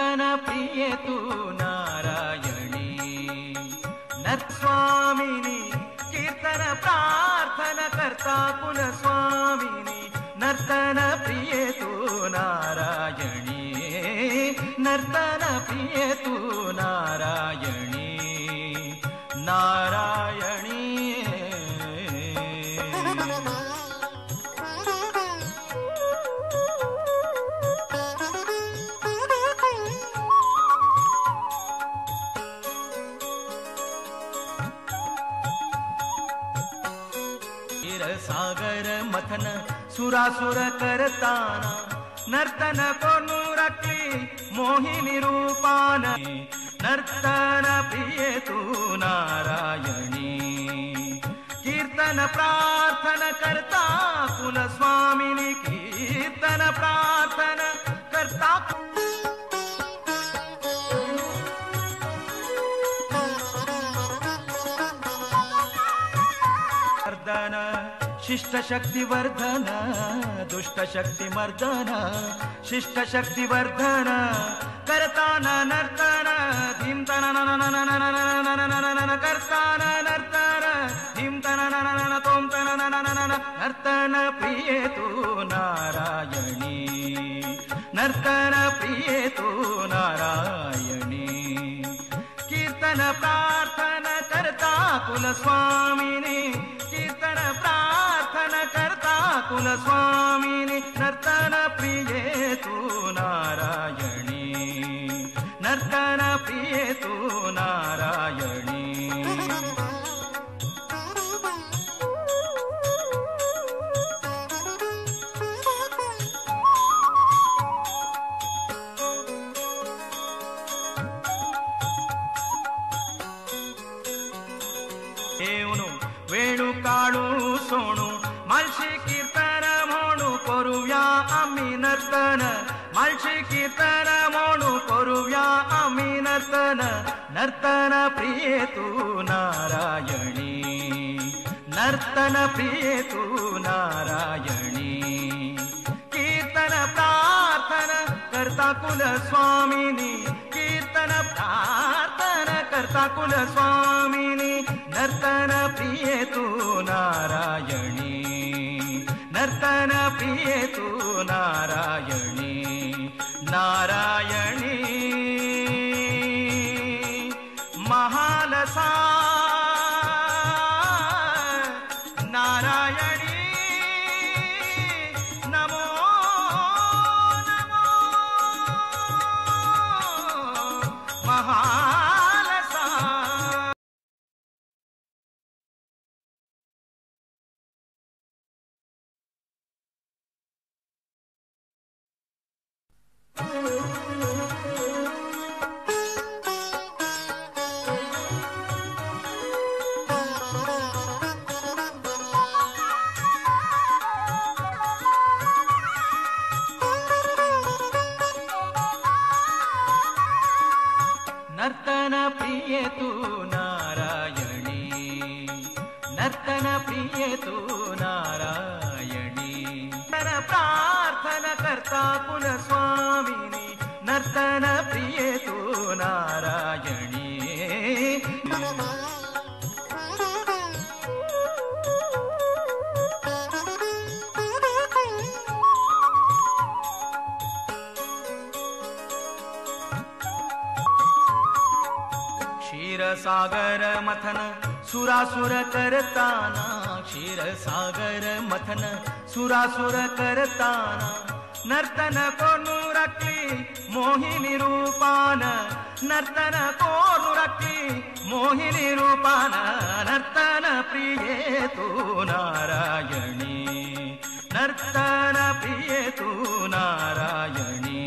नर्तन प्रिये तू नारायणी नर्स्वामिनी कीर्तन प्रार्थना करता कुलस्वामिनी नर्तन प्रिये तू नारायणी नर्तन प्रिये तू नारायणी नारायणी। सागर मथन सुरासुर करताना नर्तन कोनु राखली मोहिनी रूपान नर्तन प्रिये तू नारायणी कीर्तन प्रार्थना करता कुलस्वामिनी कीर्तन प्रार्थना करता। शिष्ट शक्ति वर्धन दुष्ट शक्ति मर्दन शिष्ट शक्ति वर्धन करताना नर्तन धीम तन करताना नर्तन धीम तन तोम तन नर्तन प्रिये तू नारायणी नर्तन प्रिये तू नारायणी कीर्तन प्रार्थना करता कुलस्वामिनी कीर्तन प्रार्थना करता कुलस्वामिनी नर्तन प्रिये तू नारायणी नर्तन प्रिये तू नारायणी। वेणू काळू सोणू मालशी कीर्तन म्हणू करूया आम्ही नर्तन मालशी कीर्तन म्हणू करूया आम्ही नर्तन नर्तन प्रिये तू नारायणी नर्तन प्रिये तू नारायणी कीर्तन प्रार्थना करता कुलस्वामिनी कीर्तन प्रार्थना करता कुलस्वामिनी नर्तन प्रिये तू नारायणी नर्तन प्रिये तू नारायणी नारायणी महालसा नारायणी नमो नमो महालसा। नर्तन प्रिये तू नारायणी नर्तन प्रिये तू नारायणी प्रार्थना करता कुलस्वामिनी नर्तन प्रिये तू नारायणी। क्षीरसागर मथन सुरासुर करताना क्षीरसागर मथन सुरासुर करताना नर्तन कोनु राखली मोहिनी रूपान नर्तन कोनु राखली मोहिनी रूपान नर्तन प्रिये तू नारायणी नर्तन प्रिये तू नारायणी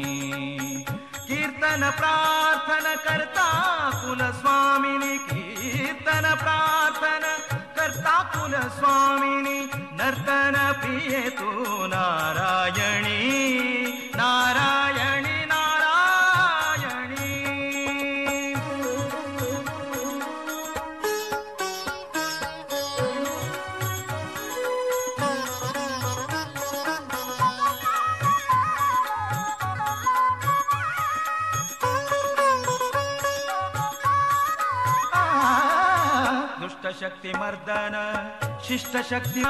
कीर्तन प्रार्थना करता कुलस्वामिनी कीर्तन प्रार्थना करता कुलस्वामिनी नर्तन प्रिये तू नारायणी नारायणी नारायणी। शक्ती मर्दन शिष्ट शक्ती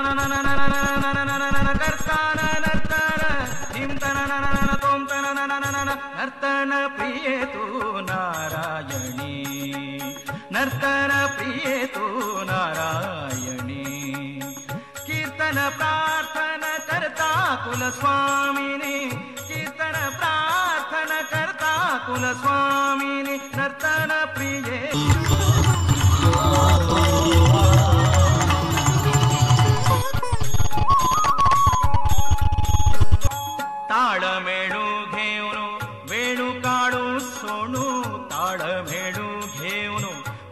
करतान नर्तन धिम तन तोम तन नर्तन प्रिये तू नारायणी नर्तन प्रिये तू नारायणी कीर्तन प्रार्थना करता कुलस्वामिनी कीर्तन प्रार्थना करता कुलस्वामिनी नर्तन प्रिये ताळमेळू घेऊन वेणू काढू सोणू ताळमेळू घेऊन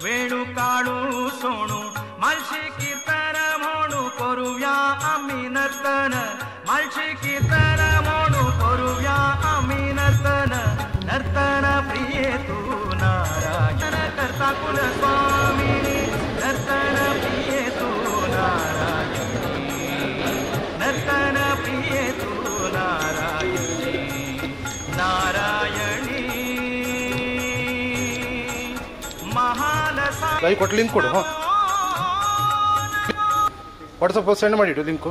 वेणू काढू सोणू मालशी कीर्तन म्हणू करूया आम्ही नर्तन मालशी कीर्तन म्हणू करूया आम्ही नर्तन नर्तन प्रिये तू नारायण करता कुलस्वामिनी नर्तन प्रिये तू नारायणी नर्तन प्रिये तू नारायणी नारायणी महालसा ಲೈವ್ ಕೊಟ್ಟು ಲಿಂಕ್ ಕೊಡು. ಹಾಂ, ವಾಟ್ಸಪ್ ಸೆಂಡ್ ಮಾಡಿಡು ಲಿಂಕು.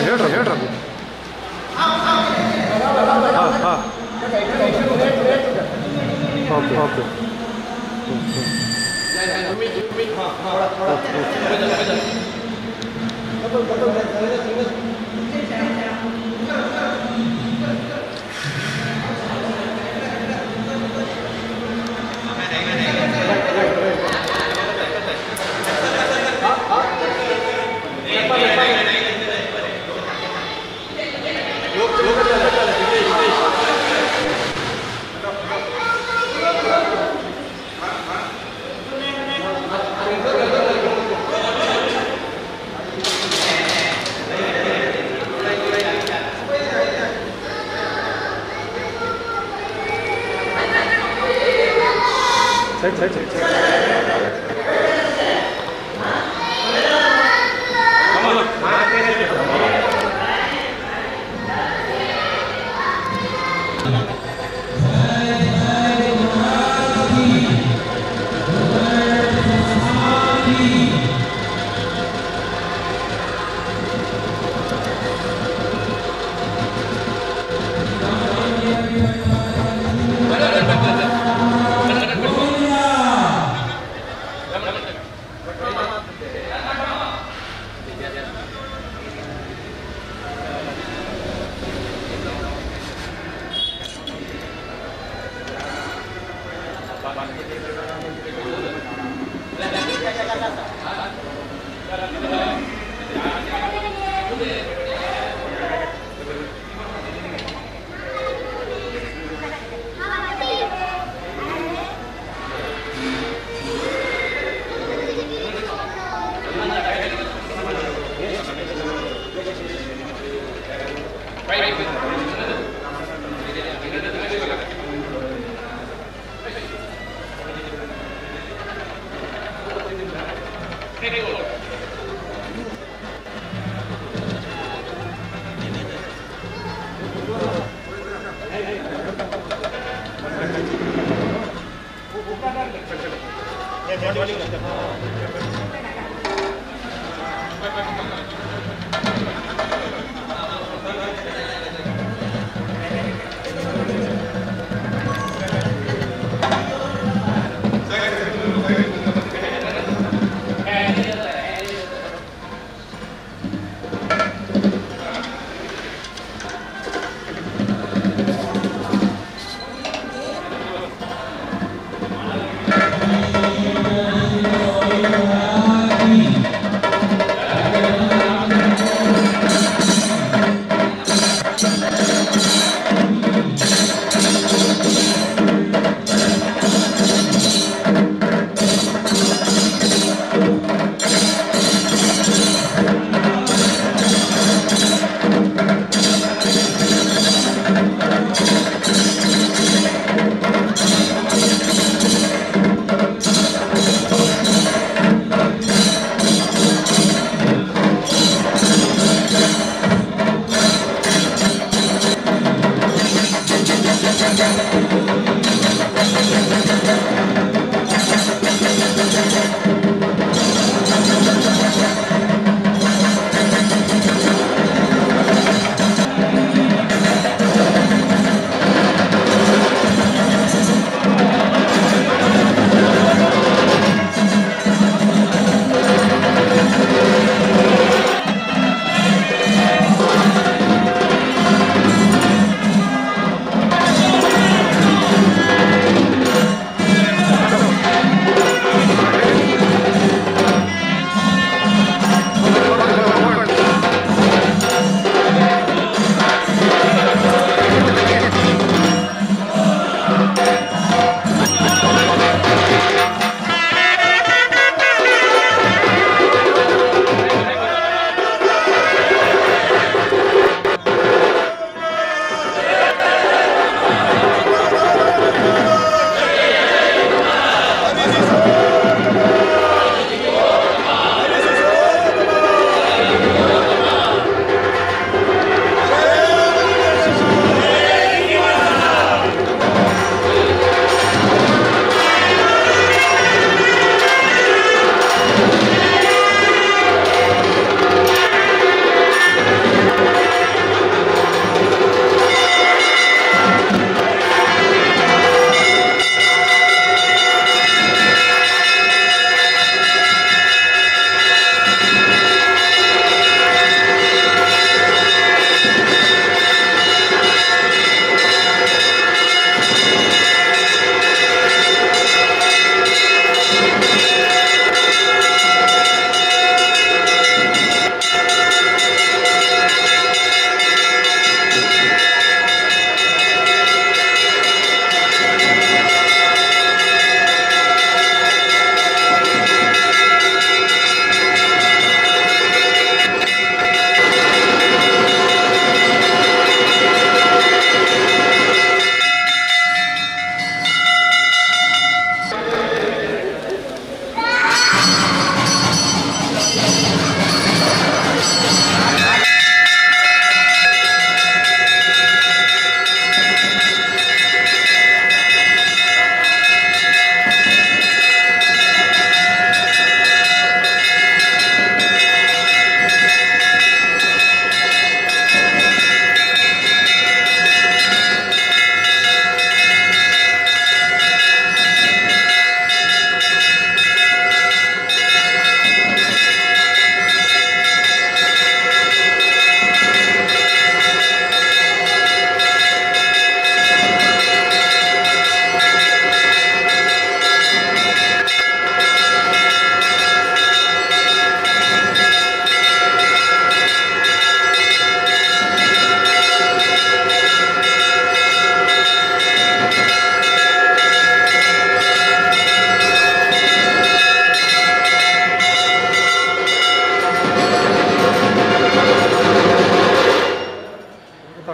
ಹೇಳ್ರಿ ಹೇಳ್ರಿ. ಹಾಂ ಹಾಂ okay okay. Side side side side. Oh.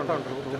ಬರ್ತಾ ಉಂಟು.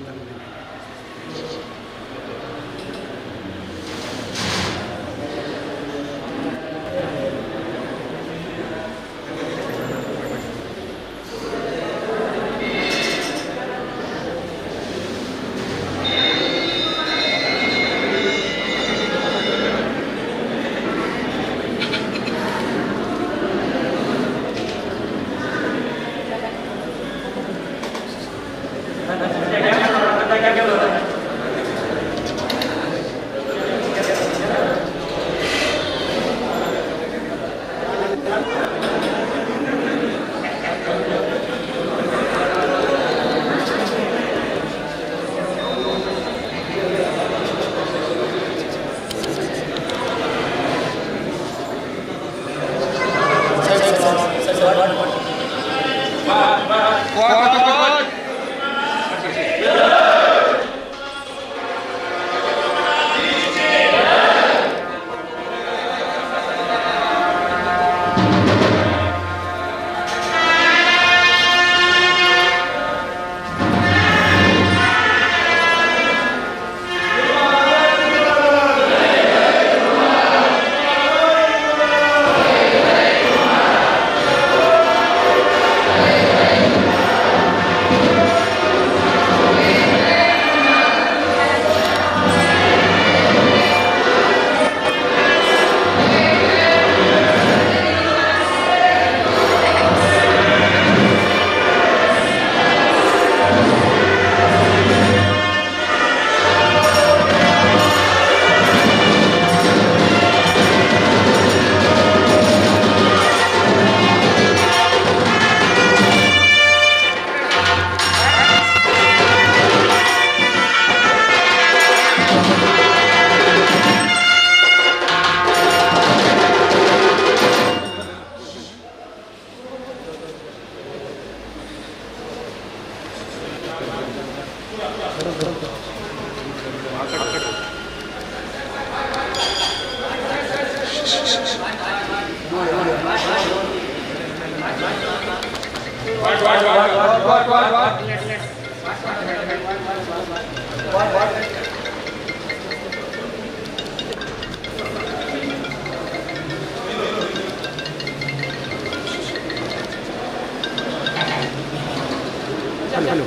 Hello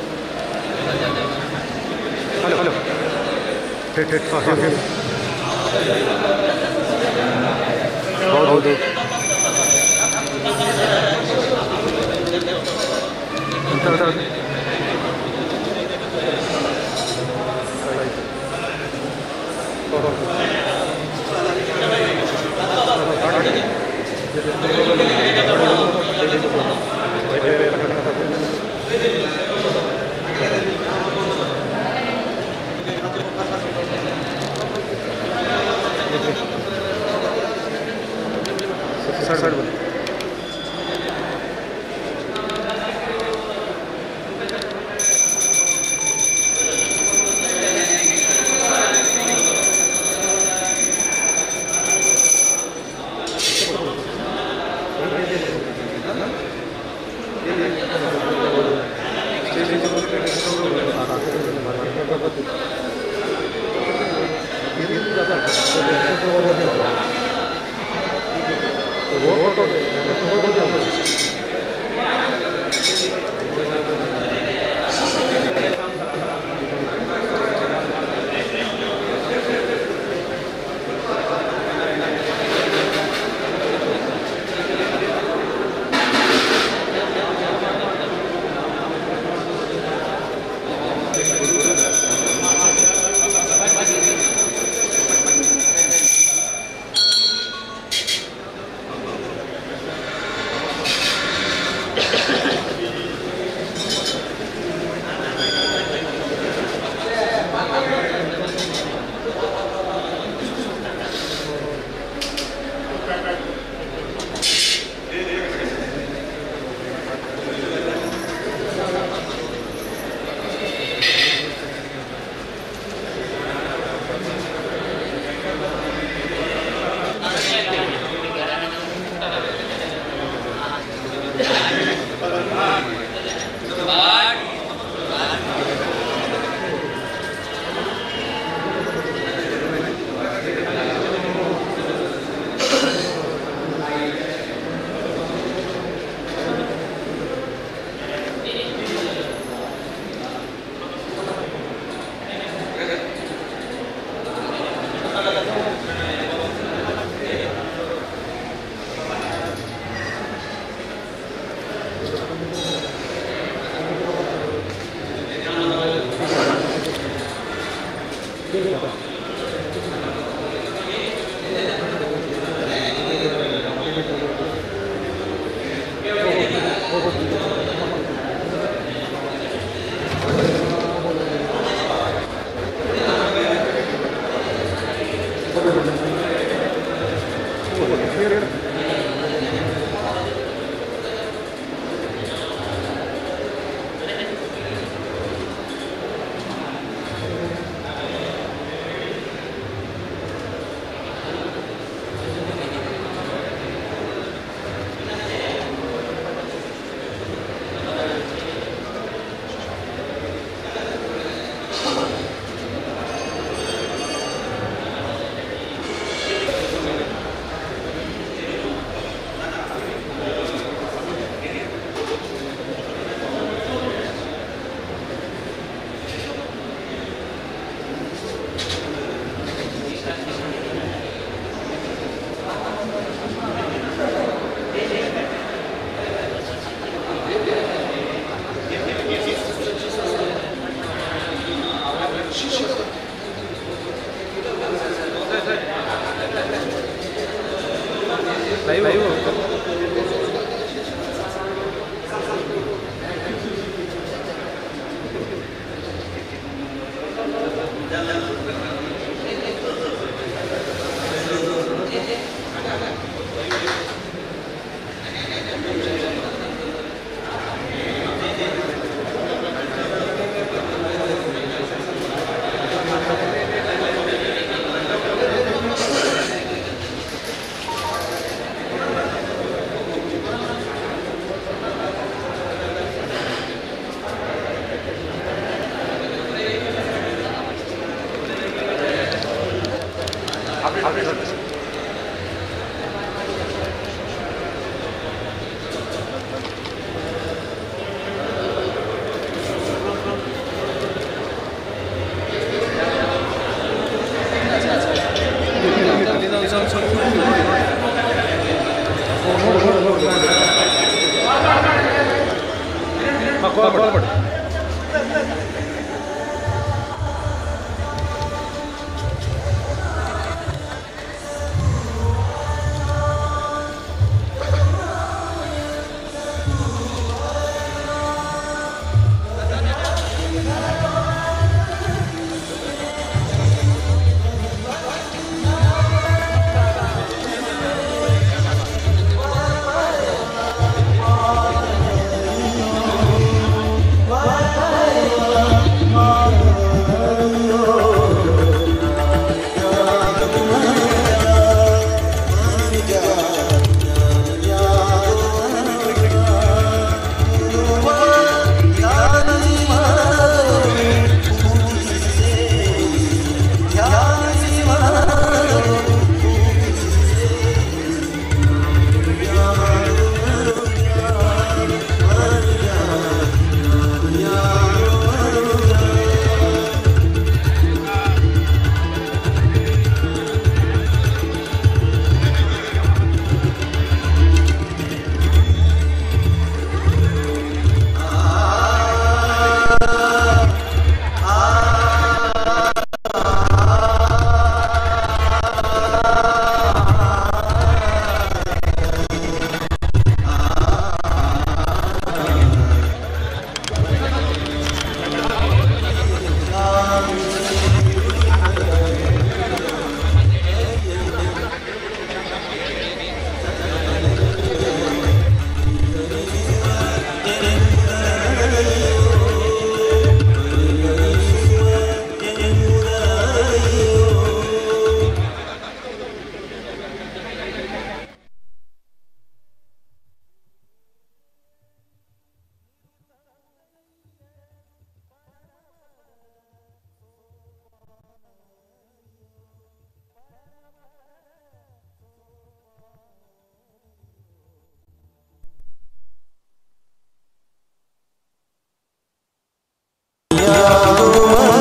hello hello ಹೌದು ಸೈಡ್ ಬನ್ನಿ.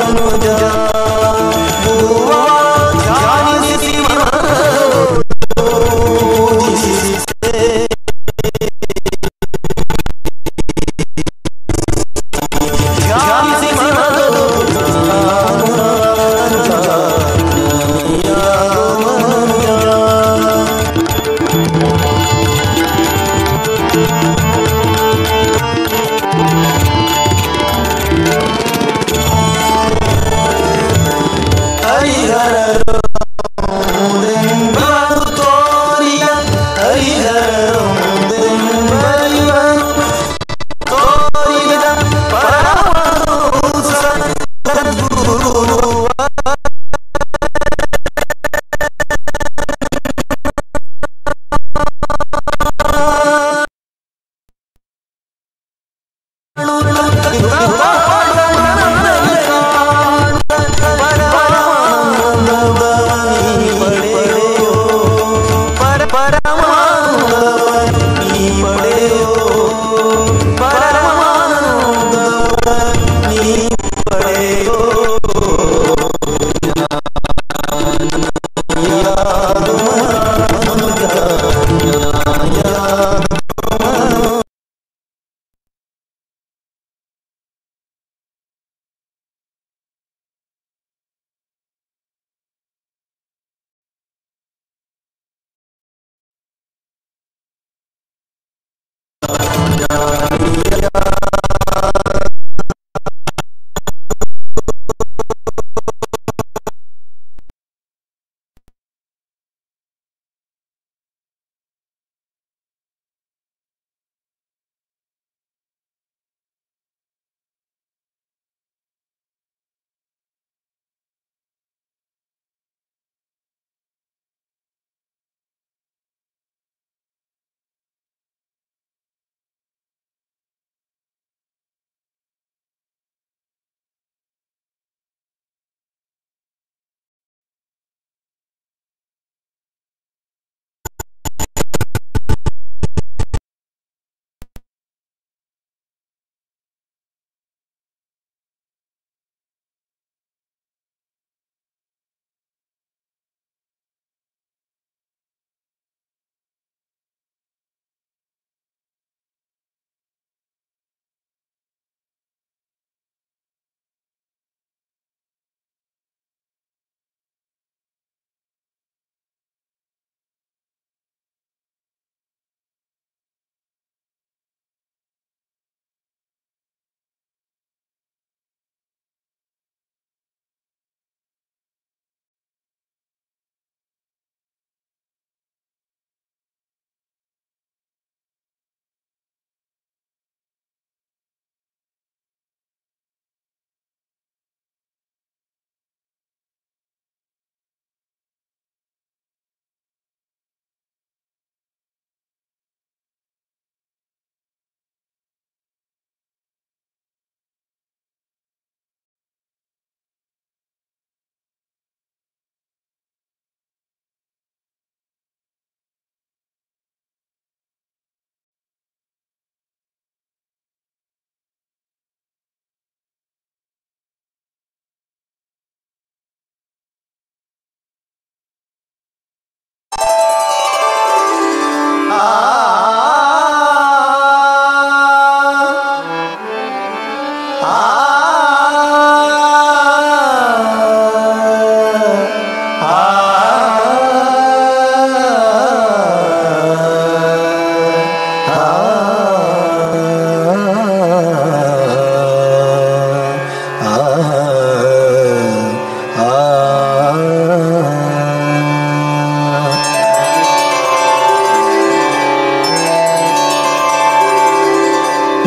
ಮನುಜ ಧ್ಯಾನಿಸಿ ಧ್ಯಾನಿಸಿ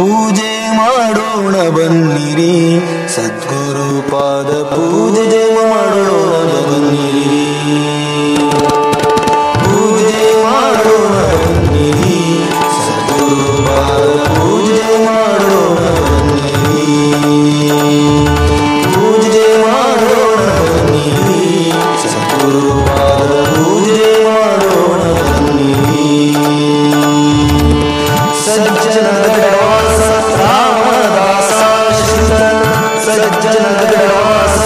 ಪೂಜೆ ಮಾಡೋಣ ಬನ್ನಿರಿ, ಸದ್ಗುರು ಪಾದ ಪೂಜೆ ಮಾಡೋಣ ಬನ್ನಿರಿ, ಪೂಜೆ ಮಾಡೋಣ ಬನ್ನಿರಿ, ಸದ್ಗುರು ಪಾದ ಪೂಜೆ ಮಾಡೋಣ ಬನ್ನಿರಿ, ಪೂಜೆ ಮಾಡೋಣ ಬನ್ನಿರಿ, ಸದ್ಗುರು ಪಾದ ಪೂಜೆ ಮಾಡೋಣ ಬನ್ನಿರಿ. ಸಜ್ಜನ ಗಡವಾಸ ರಾಮದಾಸಾಶ್ರಿತ, ಸಜ್ಜನ ಗಡವಾಸ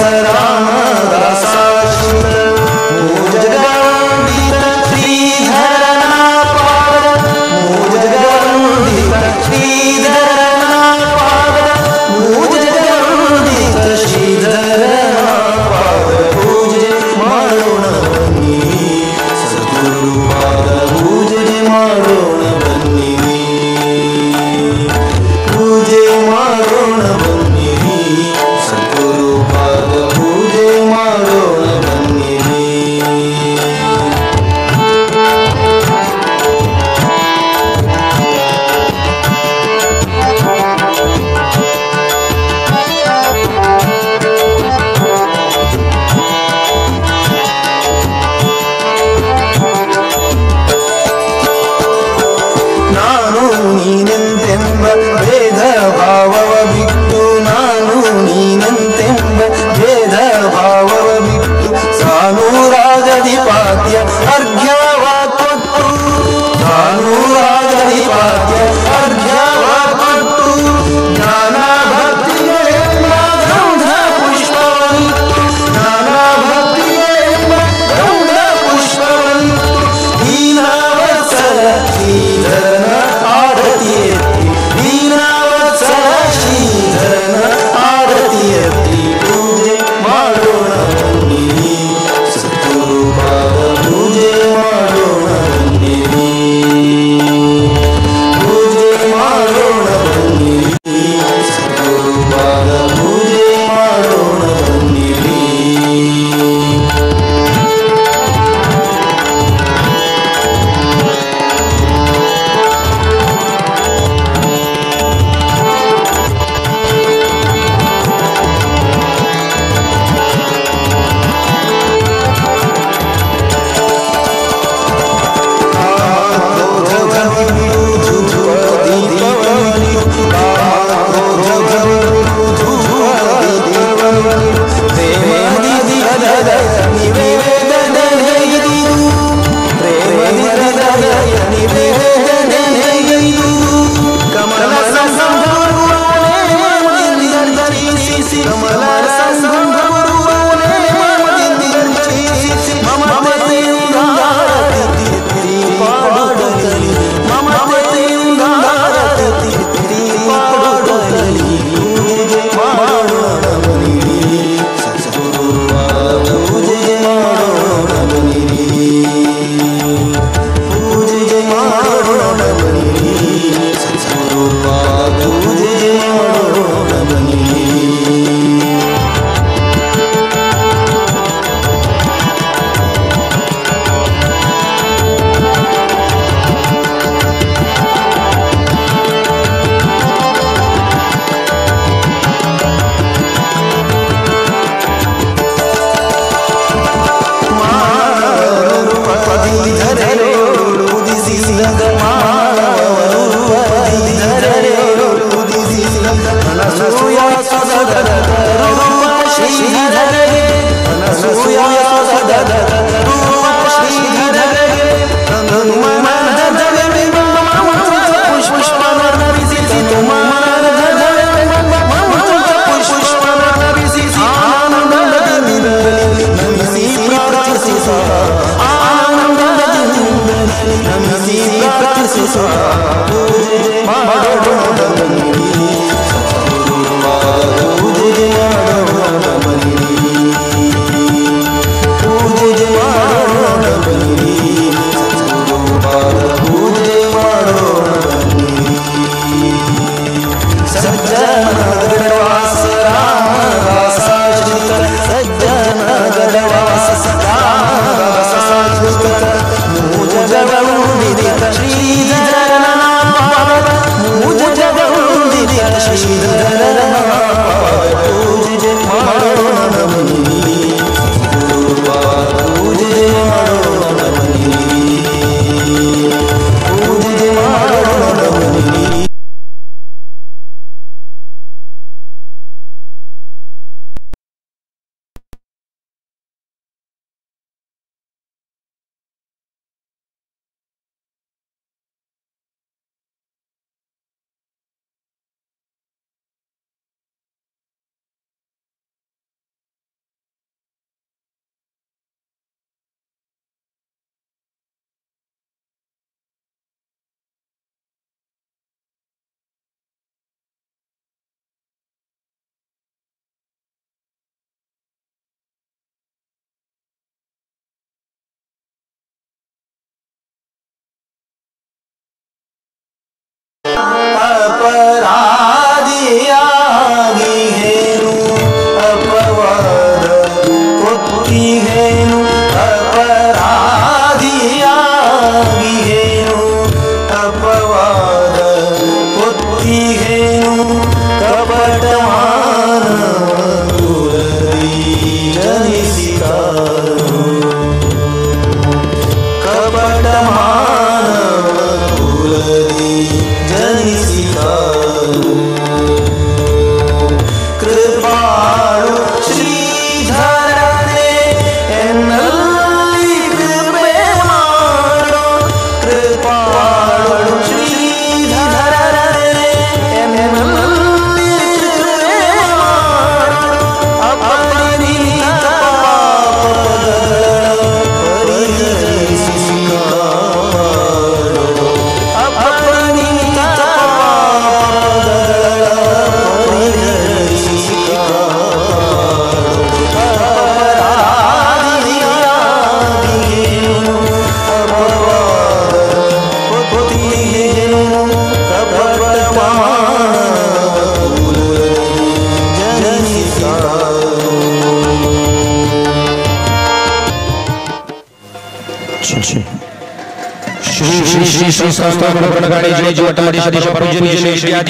श्री श्री श्री संस्थान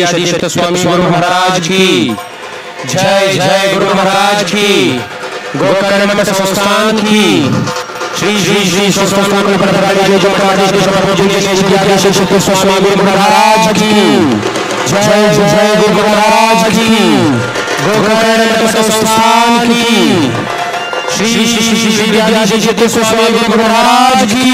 श्री स्वामी गुरु महाराज की जय। जय गुरु महाराज की। गोकर्ण मठ संस्थान की श्री श्री श्री संस्थान स्वामी गुरु महाराज की जय। जय गुरु महाराज की। गोकर्ण मठ संस्थान की श्री श्री श्री श्री विद्याधीश स्वामी गुरु महाराज की।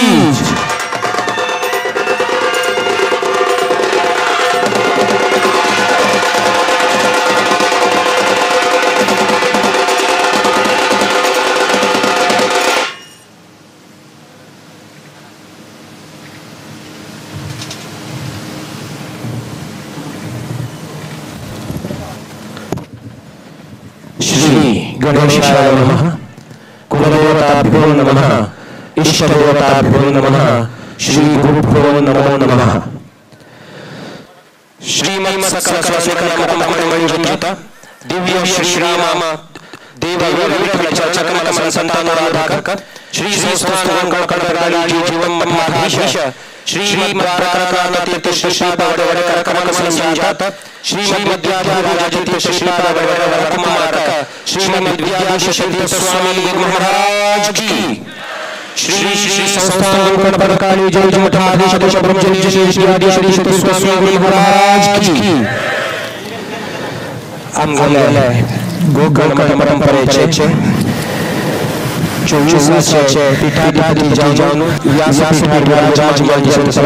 श्री गणेशाय नमः, कुलदेवताभ्यो नमः, इष्टदेवताभ्यो नमः, श्री गुरुभ्यो नमो नमः। श्रीमत्सकलस्वकलकमणिमणिजित दिव्य श्रीराम देव विठ्ठल संतानाराधक श्री संस्थान जीवन मठाधीश श्रीमद्वारकानाथ श्रीपाद संजात श्रीमद्विद्याधिराजतीर्थ श्रीपाद वरकुमारक श्रीमद्विद्याधीश स्वामी गुरु महाराज की श्री श्री संस्थान पदकाली जय मठाधीश ब्रह्मचर्य श्री विद्याधीश स्वामी गुरु महाराज की। आमगेले गोकर्ण परंपरेचे 24 पीठाधिपती जाणून व्यासपीठ विराजमान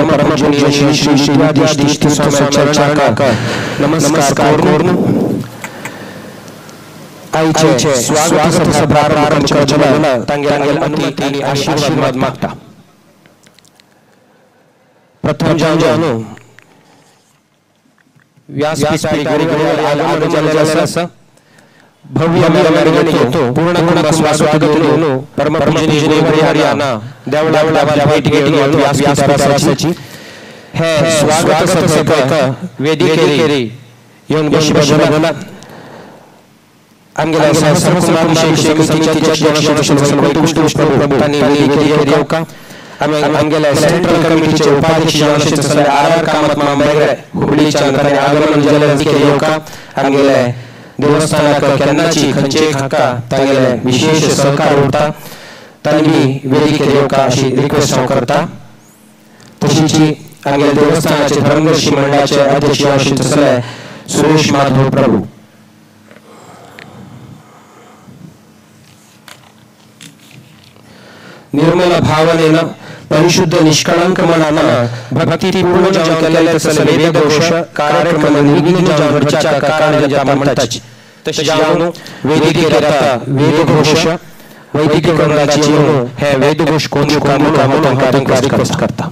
परम पूज्य श्री श्री श्री विद्याधीश स्वामी चरणाक नमस्कार करून आयचे स्वागत सभा प्रारंभ करचें तांगेले अनुमती आनी आशीर्वाद मागता। प्रथम जाणून व्यासपीठ आगमन जाल्लें आसा। भव्य मेळवणेचो पूर्ण कुटुंब स्वागत घेवन परम पूजनीय हरियाणा देवळा भेट घेवन व्यासपीठाची हे स्वागत सभेक वेदिकेर येवन बसला आमगेल्या सहस्रकुमार समितीचे अध्यक्ष वैकुंठ प्रभू तांणी वेदिकेर येवका। आमगेल्या सेंट्रल कमिटीचे उपाध्यक्ष जावन आर आर कामत मांबेगरे हुबळीच्या तांणी आगमन जाल्लें वेदिकेर येवका। आमगेले देवस्थानाक केन्नाची खंयचे हाका तांगेले विशेष सहकार उरता तांणी वेदिकेर येवका अशी रिक्वेस्ट हांव करता। तशीच आमगेले देवस्थानाचे धर्मदर्शी मंडळाचे अध्यक्ष जावन सुरेश माधव प्रभू। निर्मल भावनेन परिशुद्ध निष्कळंक मनान भक्तिपूर्ण जावन केल्ले तसले वेदघोष कार्यक्रम निर्विघ्न जावन घडच्या कारण जनता म्हणताची तशें जावन वेदिकेर आता वेदघोष वैदिक ग्रंथाची येवन हे वेदघोष कोण म्हणून हांव तांकां रिक्वेस्ट करता।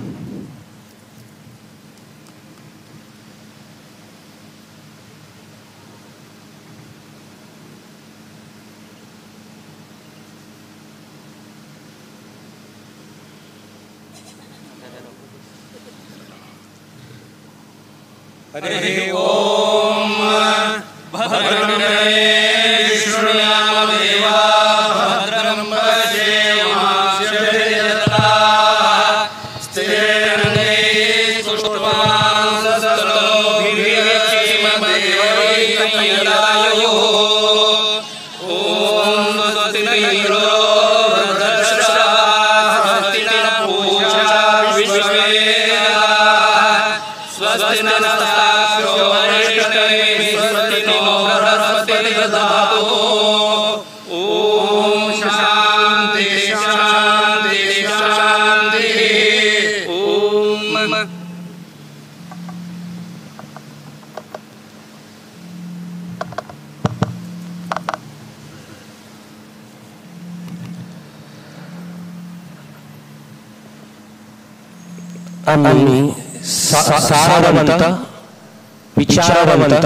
हरि ओम भद्रं विष्णुयाम देवा भद्रं पश्येमाक्षभिर्यजत्राः स्थिरैरङ्गैस्तुष्टुवांसस्तनूभिर्यक्षेमदेवैर्यदायुः। ॐ स्वस्ति न इन्द्रो वृद्धश्रवाः स्वस्ति नः पूषा विश्ववेदाः स्वस्ति नस्ताक्ष्यो वरिष्ठनेमिः स्वस्ति नो बृहस्पतिर्दधातु। ॐ शान्ति शान्ति शान्तिः। ॐ आम्ही सारवंत विचारवंत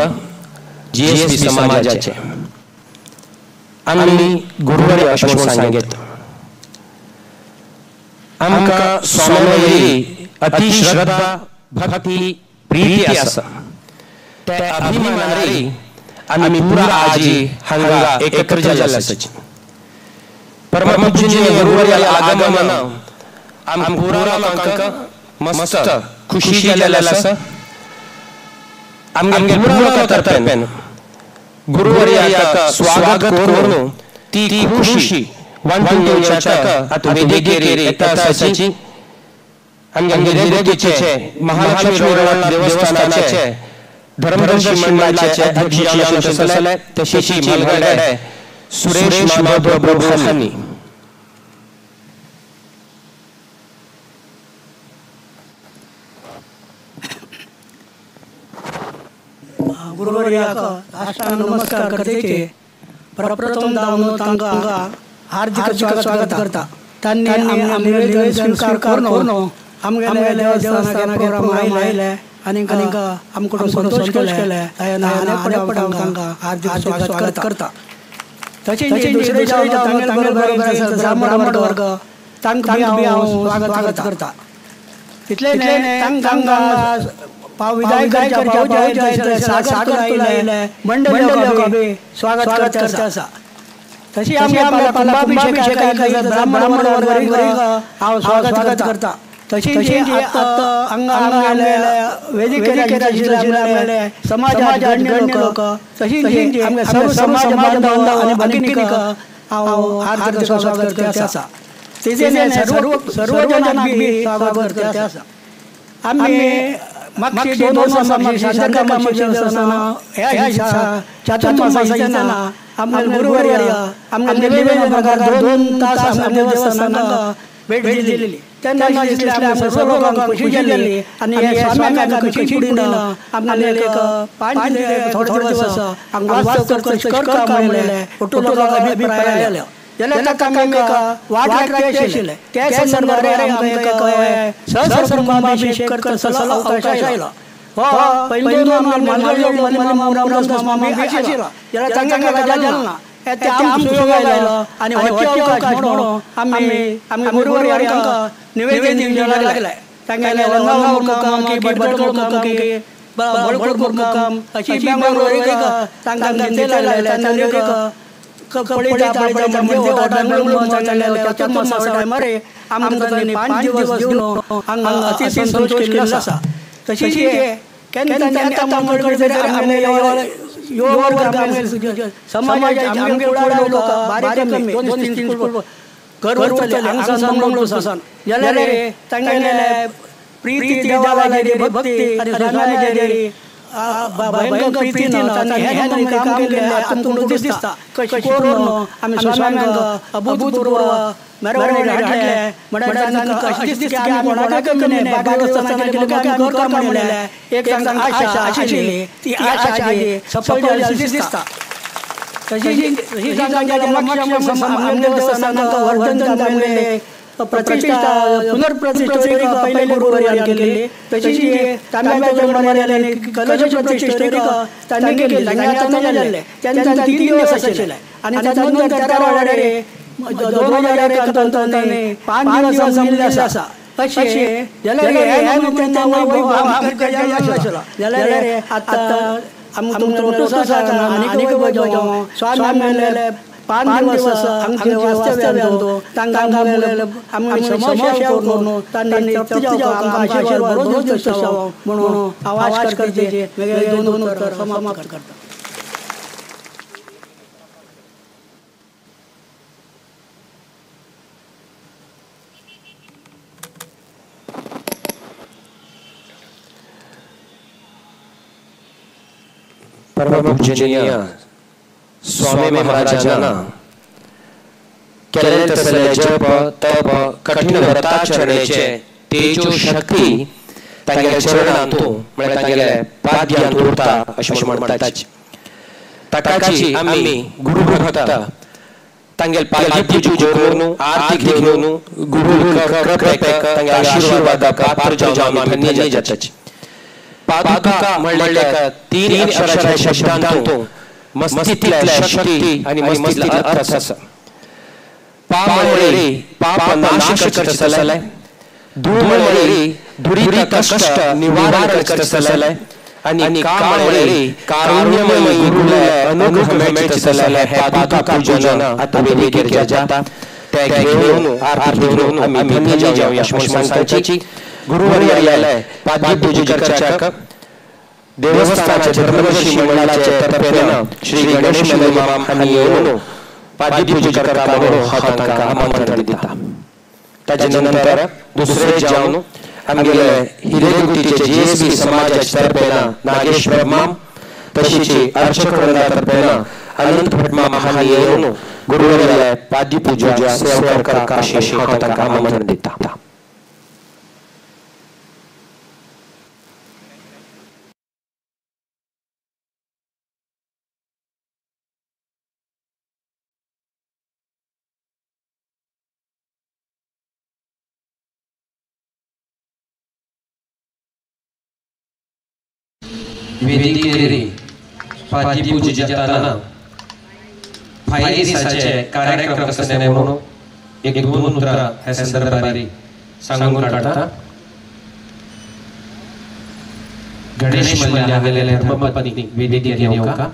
जीएसबी समाजाचे आम्ही गुरुवारी अशें म्हणून सांगेत आमकां स्वामी अति श्रद्धा भक्ती प्रीती आसा त्या अभिमानारी आमी पुरा आजी हांगा एकत्र जाल्ले आसाची। परमपूजनीय गुरुवारी आगमन आम पुरा लोकांक मस्त खुशी जालेले आसा. आमगे गुरुवर्या गुरुवर्याक स्वागत करून ती खुशी वांटून घेवच्याक आतां वेदिकेर येता आसाची आमगे रेगुतीचे महालक्ष्मी देवस्थानाचे धर्मदर्शी मंडळाचे अध्यक्ष जावन आसले तशेंच म्हालगडे सुरेश माधव प्रभू हांणी. गुरुवर्याक साष्टांग नमस्कार करतेचे प्रप्रथम दावनो तांकां हार्दिक स्वागत करता. तांणी आमगे स्वीकार करून आमगेले देवस्थानाक प्रोग्राम आयले आनी आमकां संतोष केले तांकां हार्दिक स्वागत करता. तशेंच दुसरे तांगेले बरोबर ब्राह्मण वर्ग तांकां बी हांव स्वागत करता. तितलें न्हय तांकां पाव सागर आयले मंडळ स्वागत करता आसा. तशी आमगे कुंभाभिषेकाक ब्राह्मण वर्ग हांव स्वागत करता. तशीच आतां हांगा आमगेले वेदिकेर आमगेले समाजाचे गण्य लोक तशीच आमगे सर्व समाज बांधव आनी भगिनीक हांव हार्दिक स्वागत करता आसा. तेजें सर्व सर्व जणांक बी स्वागत करता आसा. आमी मागची 2 वर्सां मागची शांताकामाक्षी देवस्थाना ह्या चातुर्मासाचें आमगे गुरुवर्य आमगे निवेदन प्रकार 2 तास आमगे देवस्थानाक भेट दिलेली तेन्ना दिसलें आमकां सर्व लोकांक खुशी जाल्ली आनी स्वाम्यांक खुशी पुडीन आमगेले एक 5 थोडे दिवस हांगा वास्तव करता म्हणलें ഒട്ടു लोकांक अभिप्राय आयलो जाल्यार ताका आमकां वाट लागची आशिल्लें. त्या संदर्भार आमकां सहस्र कुंभाभिषेक करतलो अवकाश आयलो. हो पयलीं मालगडे रामदास मामा आशिल्लो जाल्यार तांकां जालें ना ते आमकां सुयोग आयलो आनी हो अवकाश म्हणून आमी आमगे गुरुवर्यांक निवेदन दिवचें लागले. तांगेले होन्नावर मुक्काम की भटकळ मुक्काम की बळकूर मुक्काम अशी बेंगलोर एक तांकां दिवचें लागले. तांणी एक चतुर्मासा टायमार आमकां तांणी 5 दिवस दिवन हांगा अति संतोष केल्लो आसा. तशीच केन्ना तांणी आतां मंगळ आमगे युवा वर्ग आमगे समाजाचे आमगे कुळावे लोक बारीक कमी 2-3 घर उरतले हांगा मंगळूर सावन जाल्यार तांगेले प्रिती देवाली भक्ती आनी स्वाम्याची भयंकर प्रितीन तांणी हें काम केल्लें आतां दिसता. कशें करून आमी स्वाम्यांक अभूतपूर्व मेरवणी हाडले म्हणल्यार तांकां अशें दिसता की आमी कोणाकय कमी न्हय बाकी देवस्थानां केलें आमी करता म्हणलें एक तांकां आशा आशिल्ली ती आशा आजी सफल जाली दिसता. तशीच आमगे देवस्थानाक वर्धन आमगेले प्रतिष्ठा पुनर्प्रतिष्ठा पयले गुरुवर्यान केल्ली तशीच तांब्याच्या मर्यादेन कलश प्रतिष्ठा तांणी केल्ली. तांणी आतां जाल्लें तेन्ना 3 दिवस आशिल्ले आनी ताच्या नंतर त्या वेळार 2001 तांणी 5 दिवस जमल्ले आसा. अशें जाल्यार जाल्यार आतां आमकां मोटो आसा आनीक स्वामी 5 दिवस हांगचे वास्तव्य तांकां आमगे समस्या करून तांणी तृप्ती जावंक आमकां आशिर्वाद बरो दिवचो म्हणून आवाज करचे वेगळे 2 उत्तर समाप्त करता. परमपूजनीय स्वामी महाराजांना केलेले तसले जप तप कठीण व्रताचरणेचे तेजो शक्ती तांगेल्या चरणांतू म्हळ्यार तांगेल्या पाद्यांत उरता अशें म्हूण म्हणटात. ताकाची आमी गुरु भक्त तांगेले पाद्य पूजा करून आरती घेवन गुरु कृपेक तांगेल्या आशीर्वादाक पात्र जावन आमी धन्य जातात. पादुका म्हणल्यार 3 अक्षराच्या शब्दांतू मस्तीतल्या शक्ती आणि मस्तीतला अर्थ आसा. पा म्हणल्यार पाप नाश करतले, धू म्हणल्यार दुरीत कष्ट निवारण करतले आणि का म्हणल्यार कारुण्यमय गुरुले अनुग्रह मेळतले. हे पादुका पूजन आतां वेदिकेर जाता ते घेवन आरती घेवन आमी धन्य जावया अशें म्हूण सांगताची. गुरुवर्याला पाद्यपूजा करच्याक देवस्थानाचे धर्मदर्शी मंडळाचे तर्फेन श्री गणेश मलय हांणी येवन पाद्यपूजा करता म्हणून हांव तांकां आमंत्रण दिता. ताजे नंतर दुसरे जावन आमगेले हिरेगुतीचे जीएसबी समाजाचे तर्फेन नागेश ब्रह्माम तशीच अर्चक वृंदा तर्फेन अनंत भटमाम हांणी येवन गुरुवर्याला पाद्यपूजा सेवा करता अशें हांव तांकां आमंत्रण दिता. वेदिकेर पाद्यपूजा जाताना फाय दिसाचे कार्यक्रम कसले म्हणून एक दोन उतरां ह्या संदर्भार सांगून काडटा. गणेश मल्ल्या हांगेले धर्मपत्नी वेदिकेर येवका.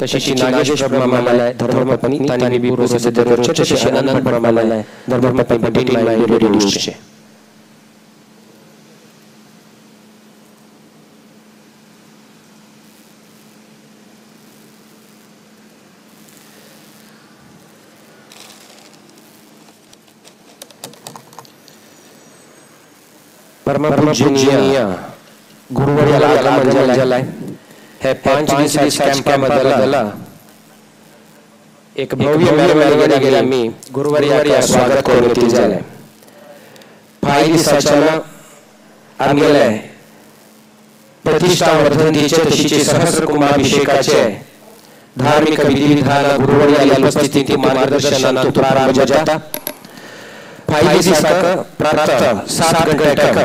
तशीच नागेश ब्रह्माला धर्मपत्नी तांणी बी प्रोसेस दवरचे, तशें अनंत ब्रह्माला धर्मपत्नी रेडी दवरचे. परमपूजनीय गुरुवर्याला आगमन जालाय. हे 5 दिसाच्या कॅम्पा एक भव्य मेळाव्यात आमी गुरुवर्याक स्वागत करून घेतले जालें. 5 दिसाच्या आमगेले प्रतिष्ठा वर्धंतीचे तशीच सहस्र कुंभाभिषेकाचे धार्मिक विधिविधान गुरुवर्याच्या उपस्थितीत मार्गदर्शनान प्रारंभ जाता. 5 दिसाक प्रातः 7 घंट्याक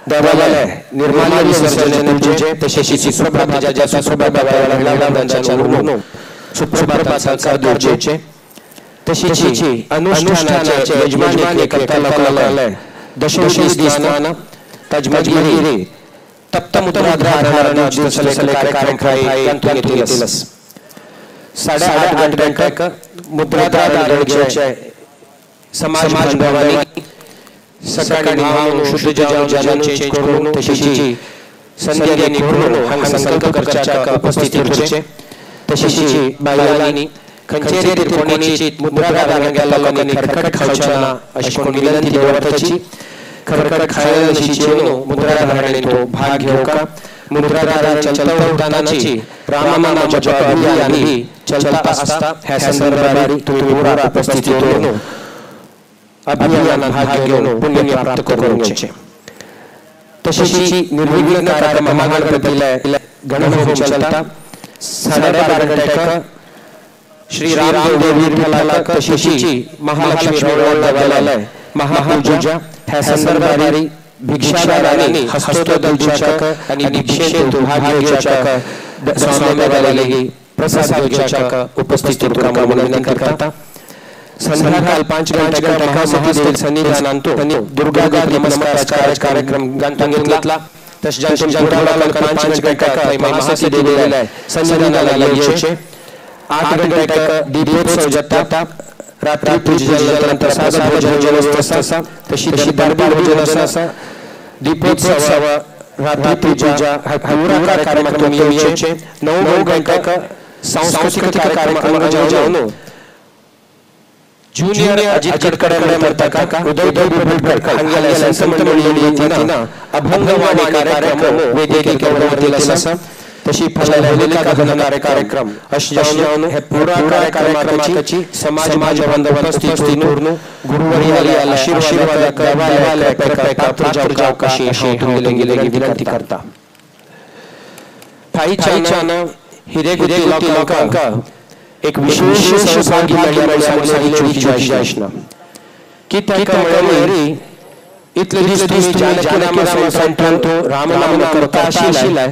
देवालय निर्माल्य विसर्जन पूजे तशेंच सुप्रभाताच्या सुप्रभात संस्कार दिवचे. तशीच अनुष्ठानाचे यजमानी करता लोकांना दशविधी स्नान तजमगिरी तप्त मुद्रा धारण दिवसले कार्यक्रम तांतून घेतलेस. 8:30 घंट्याक मुद्रा धारण घेवचे. समाज बांधवांनी सकाळी न्हावन शुद्ध जावन जानू चेंज करून तशीच संध्या करून हांगा संकल्प करच्याक उपस्थित उरचे. तशीच बायलांनी खंयचेय कोणीची मुद्रा धारण केल्ल्या लोकांनी खरखट खावचे ना अशी कोण विनंती दवरताची. खरखट खायला नशी जेवन मुद्रा धारणेन तो भाग घेवका. मुद्रा धारण चलता उरतानाची रामनाम जप अभियान चलता आसता. ह्या संदर्भार तुमी पुरा उपस्थित उरून अभियानात भाग घेवन पुण्य प्राप्त करून घेवचे. तशीच निर्विघ्न कार्यक्रम महागणपतीला गणहोम चलता. 12:30 घंट्याक श्री रामदेव विठ्ठलाक तशीच महालक्ष्मी देवालय महापूजा ह्या संदर्भार भिक्षादारांनी हस्तोदल दिवच्याक आनी भिक्षेंत भाग घेवच्याक स्वामी देवालय प्रसाद घेवच्याक उपस्थित उरका म्हणून विनंती करता. संध्याकाळ 5 घंट्याक महासती सन्निधानांतो दुर्गा नमस्कार कार्यक्रम गांतून घेतला. तशें 5 घंट्याक महासती देवीला सन्निधानाला येवचे. 8 घंट्याक दीपोत्सव जाता. रात्री पूजा जाल्यानंतर प्रसाद भोजन व्यवस्था आसा. तशी दरबार भोजन आसा. दीपोत्सव रात्री पूजा हा पुरा कार्यक्रम येवचे. 9 घंट्याक सांस्कृतिक कार्यक्रम जावन ज्युनियर अजित कडे म्हणता उदय हांगेले संत मंडळी वतीन अभंगवाणी कार्यक्रम वेदिकेवर आसा. तशी फललेखा कार्यक्रम अशें जावन हे पुरा कार्यक्रमाची समाज बांधव उपस्थित उरून गुरुवर्याला आशीर्वाद पात्र जावका अशी हांव तुमगेले विनंती करता. फायच्यान हिरेगुती लोकांक एक विशेष सौभाग्य मेळ्ळें चुकी जायना कित्याक म्हळ्यार इतले दीस तुमी जानकी सेंटरांत रामनाम करता आशिल्ले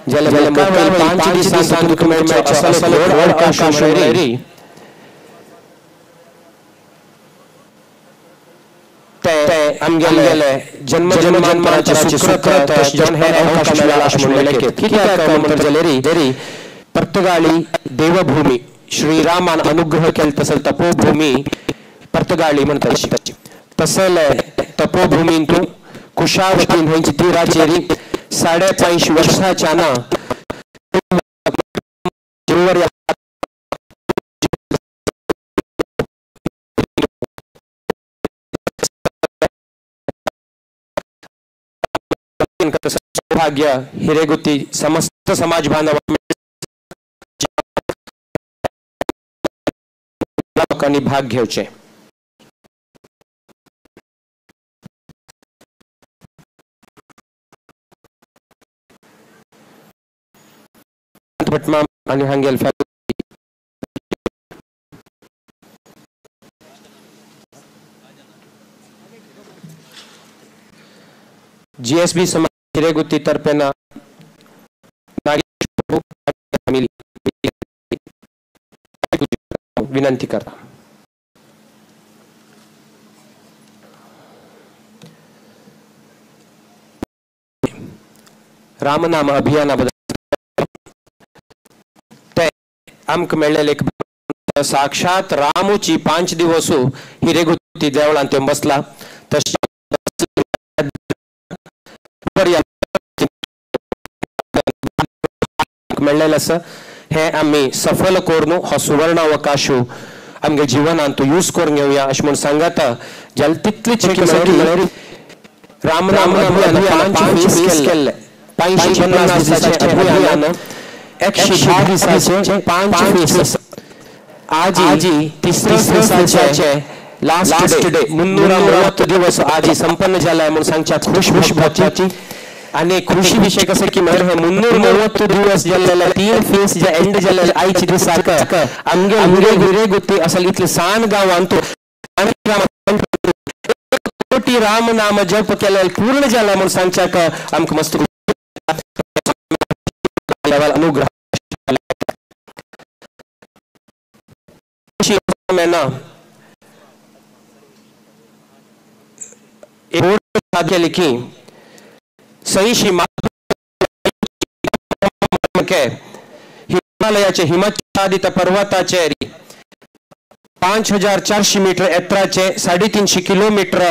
जाल्यार मुखार 5 दिसांत तुका मेळचो असलो व्हड अवकाश म्हळ्यार ते आमगेले जन्म जन्मांतराचे सुकृत जन हे अवकाश मेळ्ळा अशें म्हणलें कित्याक म्हणटा जाल्यार पर्तगाळी देवभूमी श्रीरामान अनुग्रह केले तसल तपोभूमी पर्तगाळी म्हणटात. तसले तपोभूमींतू कुशावती न्हंयची तिराचेरी 5.5 वर्षाच्या ना सौभाग्य हिरेगुत्ती समस्त समाज बांधव लोकांनी भाग घेवचे। भटमाम आणि हांगेल जीएसबी समाज हिरेगुत्ती तर्फेना विनंती करता। रामनाम अभियानाबद्दल ते आमकां मेळ्ळेले एक साक्षात रामूची 5 दिवस हिरेगुत्ती देवळांत ते बसला तशें मेळ्ळेलें आसा। हे आमी सफल करून हो सुवर्ण अवकाश आमगे जिवनांत यूज करून घेवया अशें म्हूण सांगता। जाल्यार तितलीच राम राम अभियान 5 केल्लें 550 दिसाचें अभियान 110 दिसाचें 5 फेस आजी तिसरे दिसाचें लास्ट डे 330 दिवस आजी संपन्न जाला म्हूण सांगच्या खुश खुश आणि खुशी विषय कसं की म्हळ्यार हे 330 दिवस जाल्ले 3 फेस जे एंड जाल्ले आयचे दिसाक आमगे हिरेगुत्ती असल इतले सान गांवांत कोटी राम नाम जप केले पूर्ण जाला म्हूण सांगच्याक आमकां मस्त अनुग्रह केली की सहीशी हिमालयाचे हिमाच्छादित पर्वताचे 5400 मीटर एत्राचे 350 किलोमीटर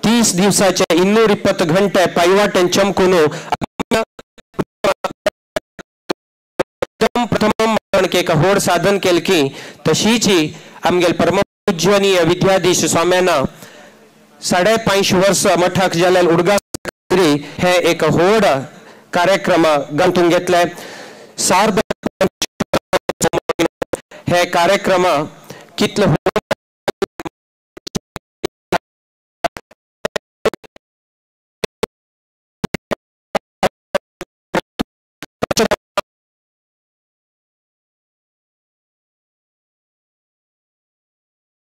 30 दिवसाचे 220 घंटे पायवाटेन चमकून प्रथम एक होड साधन केल की तशीची आमगेल परमपूजनीय विद्याधीश स्वाम्यांना 5.5 वर्ष मठाक जाल्यार उडगा हे एक होड कार्यक्रम गंतून घेतले। सार्ध हे कार्यक्रम कितले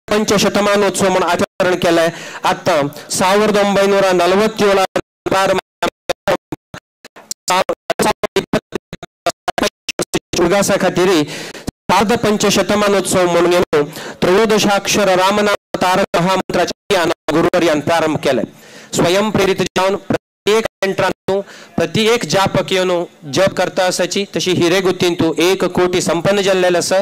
पंचशतमानोत्सव म्हणून आचरण केलंय। आता 1947 उडगासा खातीर सार्ध पंचशतमानोत्सव म्हणून त्रयोदशाक्षर रामनाम तारक महामंत्राच्या गुरुवर्यान प्रारंभ केले। स्वयंप्रेरित जावन प्रत्येक सेंटरांतू प्रत्येक जापक येवन जप करता आसाची तशी हिरेगुत्तींतू 1 कोटी संपन्न जाल्लेले आसा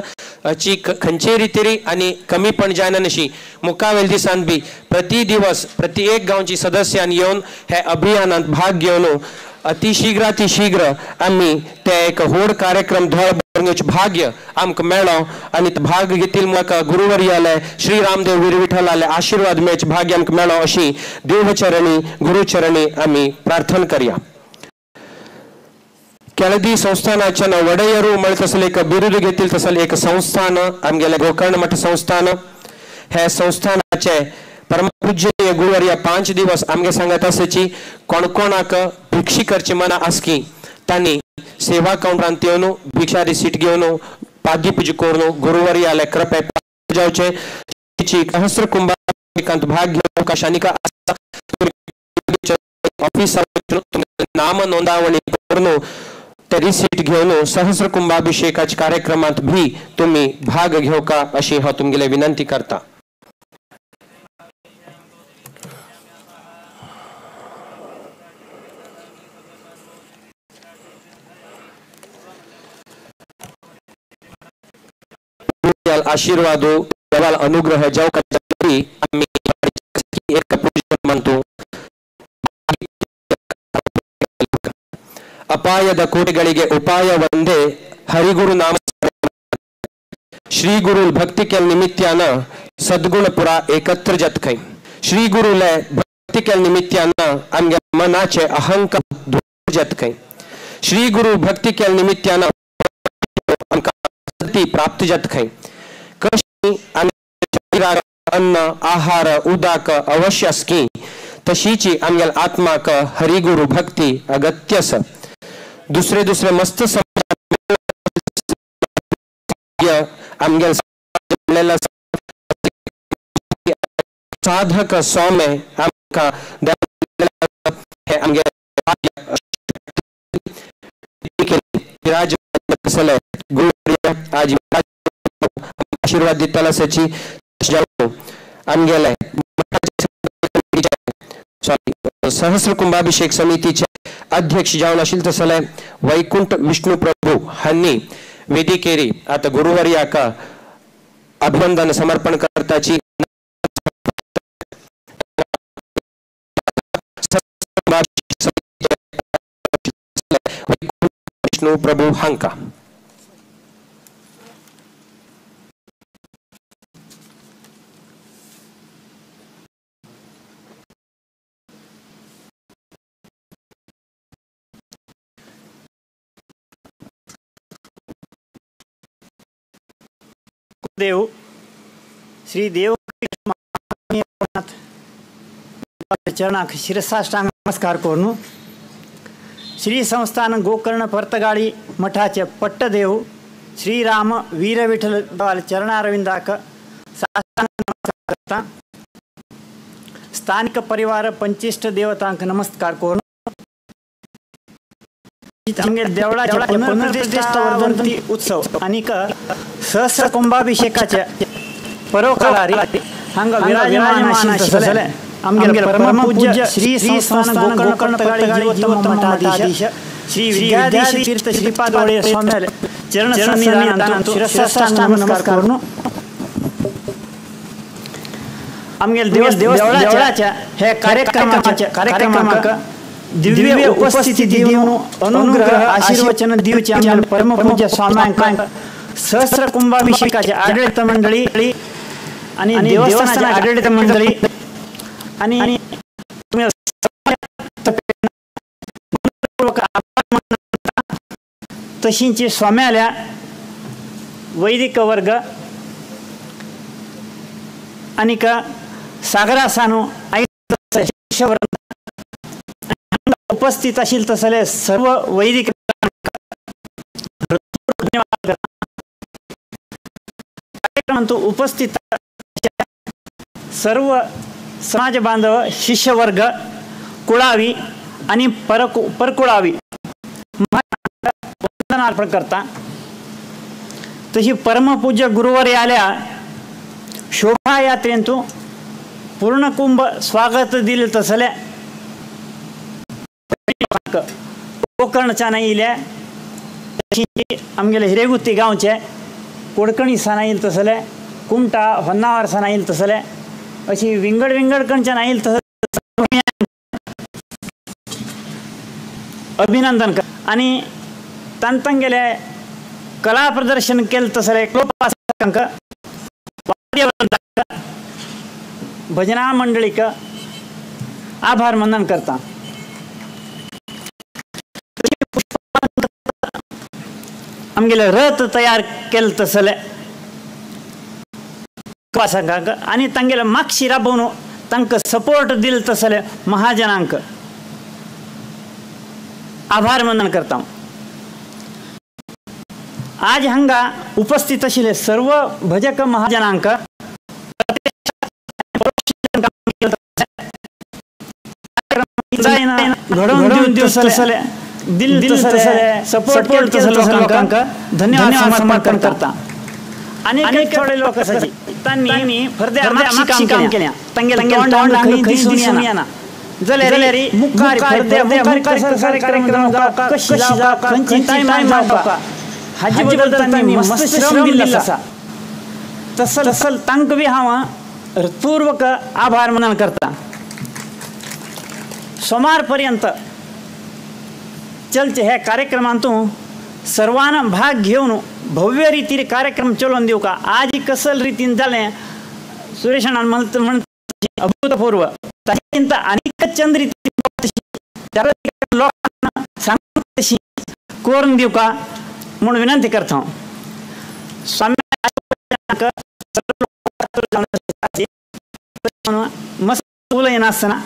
अची खंयचे रितीरी आनी कमीपण जायना नशी मुखावेल दिसान बी प्रति दिवस प्रति एक गांवची सदस्यान येवन हे अभियानांत भाग घेवन अतिशीघ्रातिशीघ्र आमी ते एक व्हड कार्यक्रम धोळ घेवचें भाग्य आमकां मेळ्ळो आनी भाग घेतील म्हाका गुरुवर्याले श्री रामदेव वीर विठ्ठलाले आशीर्वाद मेळचें भाग्य आमकां मेळ्ळो अशी देवचरणी गुरुचरणी आमी प्रार्थना करया। केळदी संस्थानाच्या वडयरू म्हळ्यार तसलें एक बिरुद घेतील तसलें एक संस्थान आमगेलें गोकर्ण मठ संस्थान हे संस्थानाचे परमपूज्य गुरुवर्या 5 दिवस आमगे सांगत आसाची कोण कोणाक भिक्षी करची मना आसकी तांणी सेवा काउंटरांत येवन भिक्षा रिसीट घेवन पाद्यपूजा करून गुरुवर्याले कृपे जावचे सहस्र कुंभाभिषेकांत भाग घेवंक अवकाश आसा। ऑफिसार नाम नोंदावणी करून ते रिसीट घेवन सहस्र कुंभाभिषेकाच्या कार्यक्रमांत भी तुम्ही भाग घेवका अशी हांव तुमगेले विनंती करता। आशीर्वादो देवाल अनुग्रह जावका आमी एक पूजन मानतो। ಅಪಾಯದ ಕೋಟೆಗಳಿಗೆ ಉಪಾಯ ಒಂದೇ ಹರಿಗುರು ನಾಮ. ಶ್ರೀ ಗುರು ಭಕ್ತಿ ಕೆಲ್ ನಿಮಿತ್ಯಾನ ಸದ್ಗುಣಪುರ ಏಕತ್ರ ಜತ್ಕೈ. ಶ್ರೀ ಗುರು ಲೆ ಭಕ್ತಿ ಕೆಲ್ ನಿಮಿತ್ಯಾನ ಆಮ್ಗೆ ಮನಾಚೆ ಅಹಂಕಾರ ಜತ್ಕೈ. ಶ್ರೀ ಗುರು ಭಕ್ತಿ ಕೆಲ್ ನಿಮಿತ್ಯಾನ ಪ್ರಾಪ್ತ ಜತ್ಕೈ. ಕಶಿ अन्न आहार उदाक अवश्य स्की तशीची आमगेल आत्माक हरिगुरु भक्ती अगत्यस. दुसरे दुसरे मस्त आमगेल साधक सौम्य आमकां आमगेल विराज गुरु आज आशीर्वाद दितला सची आमगेले सहस्र कुंभाभिषेक समितीचे अध्यक्ष जावन आशिल्ले तसले वैकुंठ विष्णु प्रभू हांणी वेदिकेरी आता गुरुवर्याक अभिनंदन समर्पण करताची. विष्णु प्रभू हांका देव श्री देव चरणाक शिरसाष्टांग नमस्कार करून श्री संस्थान गोकर्ण पर्तगाळी मठाचे पट्टदेव श्रीराम वीरविठल चरणारविंदाक साष्टांग नमस्कार करता. स्थानिक परिवार पंचिष्ट देवतांक नमस्कार करून देवळाच्या पुनर्प्रतिष्ठा वर्धंती उत्सव आनीक सहस्र कुंभाभिषेकाचे परोकालारी हांगा विराजमान आशिल्ले आमगेले परमपूज्य श्री संस्थान गोकर्ण पर्तगाळी जीवोत्तम मठाधीश श्री विद्याधीश तीर्थ श्रीपाद वडेर स्वामी चरण सन्निधानांत शिरसाष्टांग नमस्कार करून आमगेले देवळाच्या हे कार्यक्रमाक दिव्य उपस्थिती दिवन अनुग्रह आशीर्वचन दिवचे आमगेले परमपूज्य स्वाम्यांक सहस्र कुंभाभिषेकाचे आडळीत मंडळी आणि देवस्थानाचे आडळीत मंडळी आणि तशींची स्वाम्याल्या वैदिक वर्ग आणि सागरासानो उपस्थित असेल तसले सर्व वैदिक उपस्थित सर्व समाज बांधव शिष्यवर्ग कुळावी आणि परकुळावी वंदन अर्पण करता. तशी परमपूज्य गुरुवारी आल्या शोभायात्रेंतू पूर्णकुंभ स्वागत दिले तसले गोकर्णच्या इल्या आमगेले हिरेगुत्ती गांवचे कोडकणी सणा येईल तसले कुमटा होन्नावर सणा येईल तसले अशी विंगड विंगड कडच्यान येईल तसं अभिनंदन कर आणि तांतांगेले कला प्रदर्शन केलं तसले भजना मंडळीक आभार मनन करता. आमगेले रथ तयार केलं तसले आणि तांगेले मागशी राबोवन तांकां सपोर्ट दिल तसले महाजनांक आभार मनन करता. आज हांगा उपस्थित आशिल्ले सर्व भजक महाजनांक घडोवन दिवसले दिल तसले सपोर्ट केले लोकांक धन्यवाद समर्पण करता. आणि थोडे लोक आसाची तांणी फरद्या मागशी काम केलें तांगेले तोंड खंय दिसून येना जाल्यार मुखार फरद्या मुखार कार्यक्रम जावका कशी जावका खंयची टायमार जावका हाजे बद्दल तांणी मस्त श्रम दिल्लो आसा. तसल तांकां बी हांव हृत्पूर्वक आभार मनन करता. सोमार पर्यंत चलचे हे कार्यक्रमांतून सर्वांना भाग घेवन भव्य रितीर कार्यक्रम चलोवन दिवका. आज कसल रितीन जालें सुरेशान म्हण अभूतपूर्व ताचे आनीक चंद रिती लोकांना सांगू तशी करून दिवका म्हूण विनंती करता. स्वामी मस्त उलयनासतना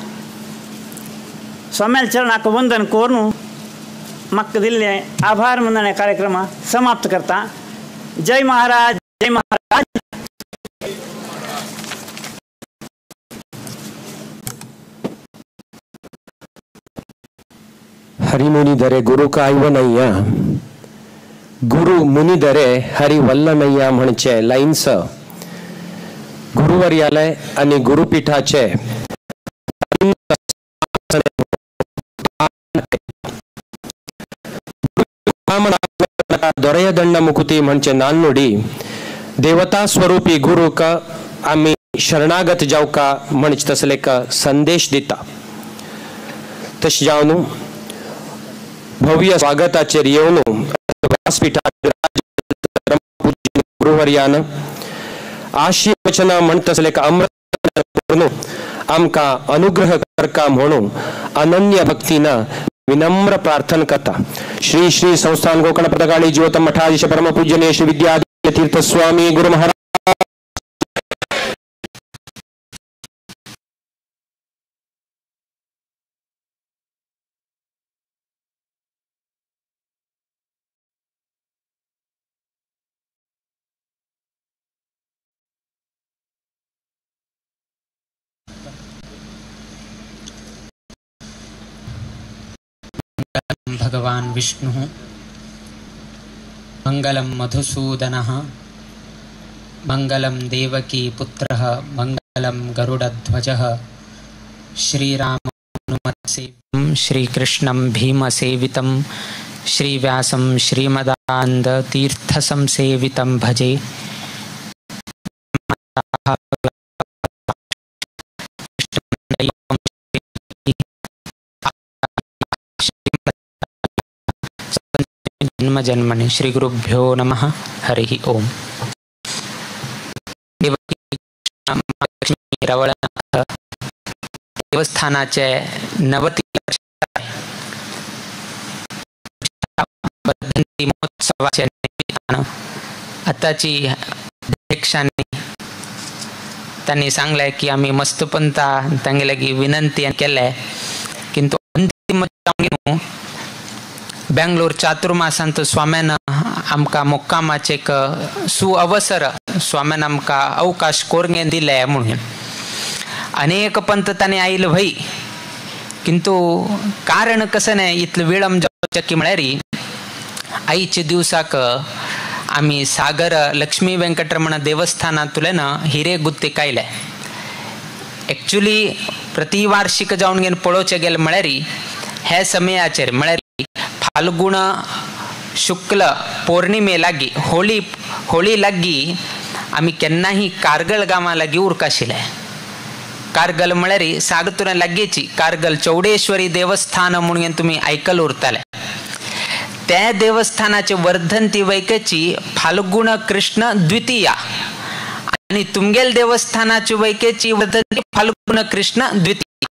स्वाम्याच्या चरणाक वंदन करून म्हाका दिल्ले आभार म्हणून कार्यक्रम समाप्त करता. जय महाराज, जय महाराज. हरिमुनि धरे गुरु कायवनय्या, गुरु मुनि धरे हरि वल्लनय्या म्हणचे लायन्स गुरुवर्यालय आणि गुरुपीठाचे दೊರೆಯದಂಡ मुकुती म्हणचे नाननुडी देवता स्वरूपी गुरुक आमी शरणागत जावका म्हणचे तसले एक संदेश दिता. तशें जावन भव्य स्वागताचेर येवन व्यासपीठार गुरुवर्यान आशीर्वचना म्हणतसले एक अमृत आमकां अनुग्रह करका म्हणून अनन्य भक्तीन विनम्र प्रार्थना करता. श्री श्री संस्थान गोकर्ण पदकाळी जीवोत्तम मठाधीश परम पूजनीय श्री विद्याधीश तीर्थ स्वामी गुरु महाराज. भगवान विष्णुः मंगलं मधुसूदनः मंगलं देवकी पुत्रः मंगलं गरुडध्वजः श्रीरामहनुमत्सेवितं श्रीकृष्णं भीमसेवितं श्रीव्यासं श्रीमदानन्दतीर्थसंसेवितं भजे. जन्म जन्मनि श्री गुरुभ्यो नमः. हरि ओम. रवळनाथ देवस्थानाचे नवती वर्धंती महोत्सवाच्या निमित्तानं आताची अध्यक्षांनी त्यांनी सांगलंय की आम्ही मस्तपंता तांगेले विनंती केले, किंतु अंतिम बेंगलोर चातुर्मासांत स्वाम्यान आमकां मुक्कामाचे एक सुअवसर स्वाम्यान आमकां अवकाश कोरगे दिले म्हणून अनेक पंत ताणें आयले भई, किंतु कारण कसं नाही इतलं विळंब जावचें की म्हळ्यार आयच्या दिवसाक आमी सागर लक्ष्मी वेंकटरमण देवस्थानांतल्यान हिरे गुत्ते कायले. एक्चुली प्रतिवार्षिक जावन घेवन पळोवचें गेलें म्हळ्यार हे समयाचेर म्हळ्यार फाल्गुण शुक्ल पौर्णिमे लागी होळी होळी लागी आमी केन्नाही कारगल गांवा लागीं उरकाशिल्ले. कारगल म्हळ्यार सागतुरा लागींची कारगल चौडेश्वरी देवस्थान म्हणून तुमी आयकल उरताले. त्या देवस्थानाचे वर्धंती वैकेची फाल्गुण कृष्ण द्वितीया आणि तुमगेल देवस्थानाची वैकेची वर्धंती फाल्गुण कृष्ण द्वितीया.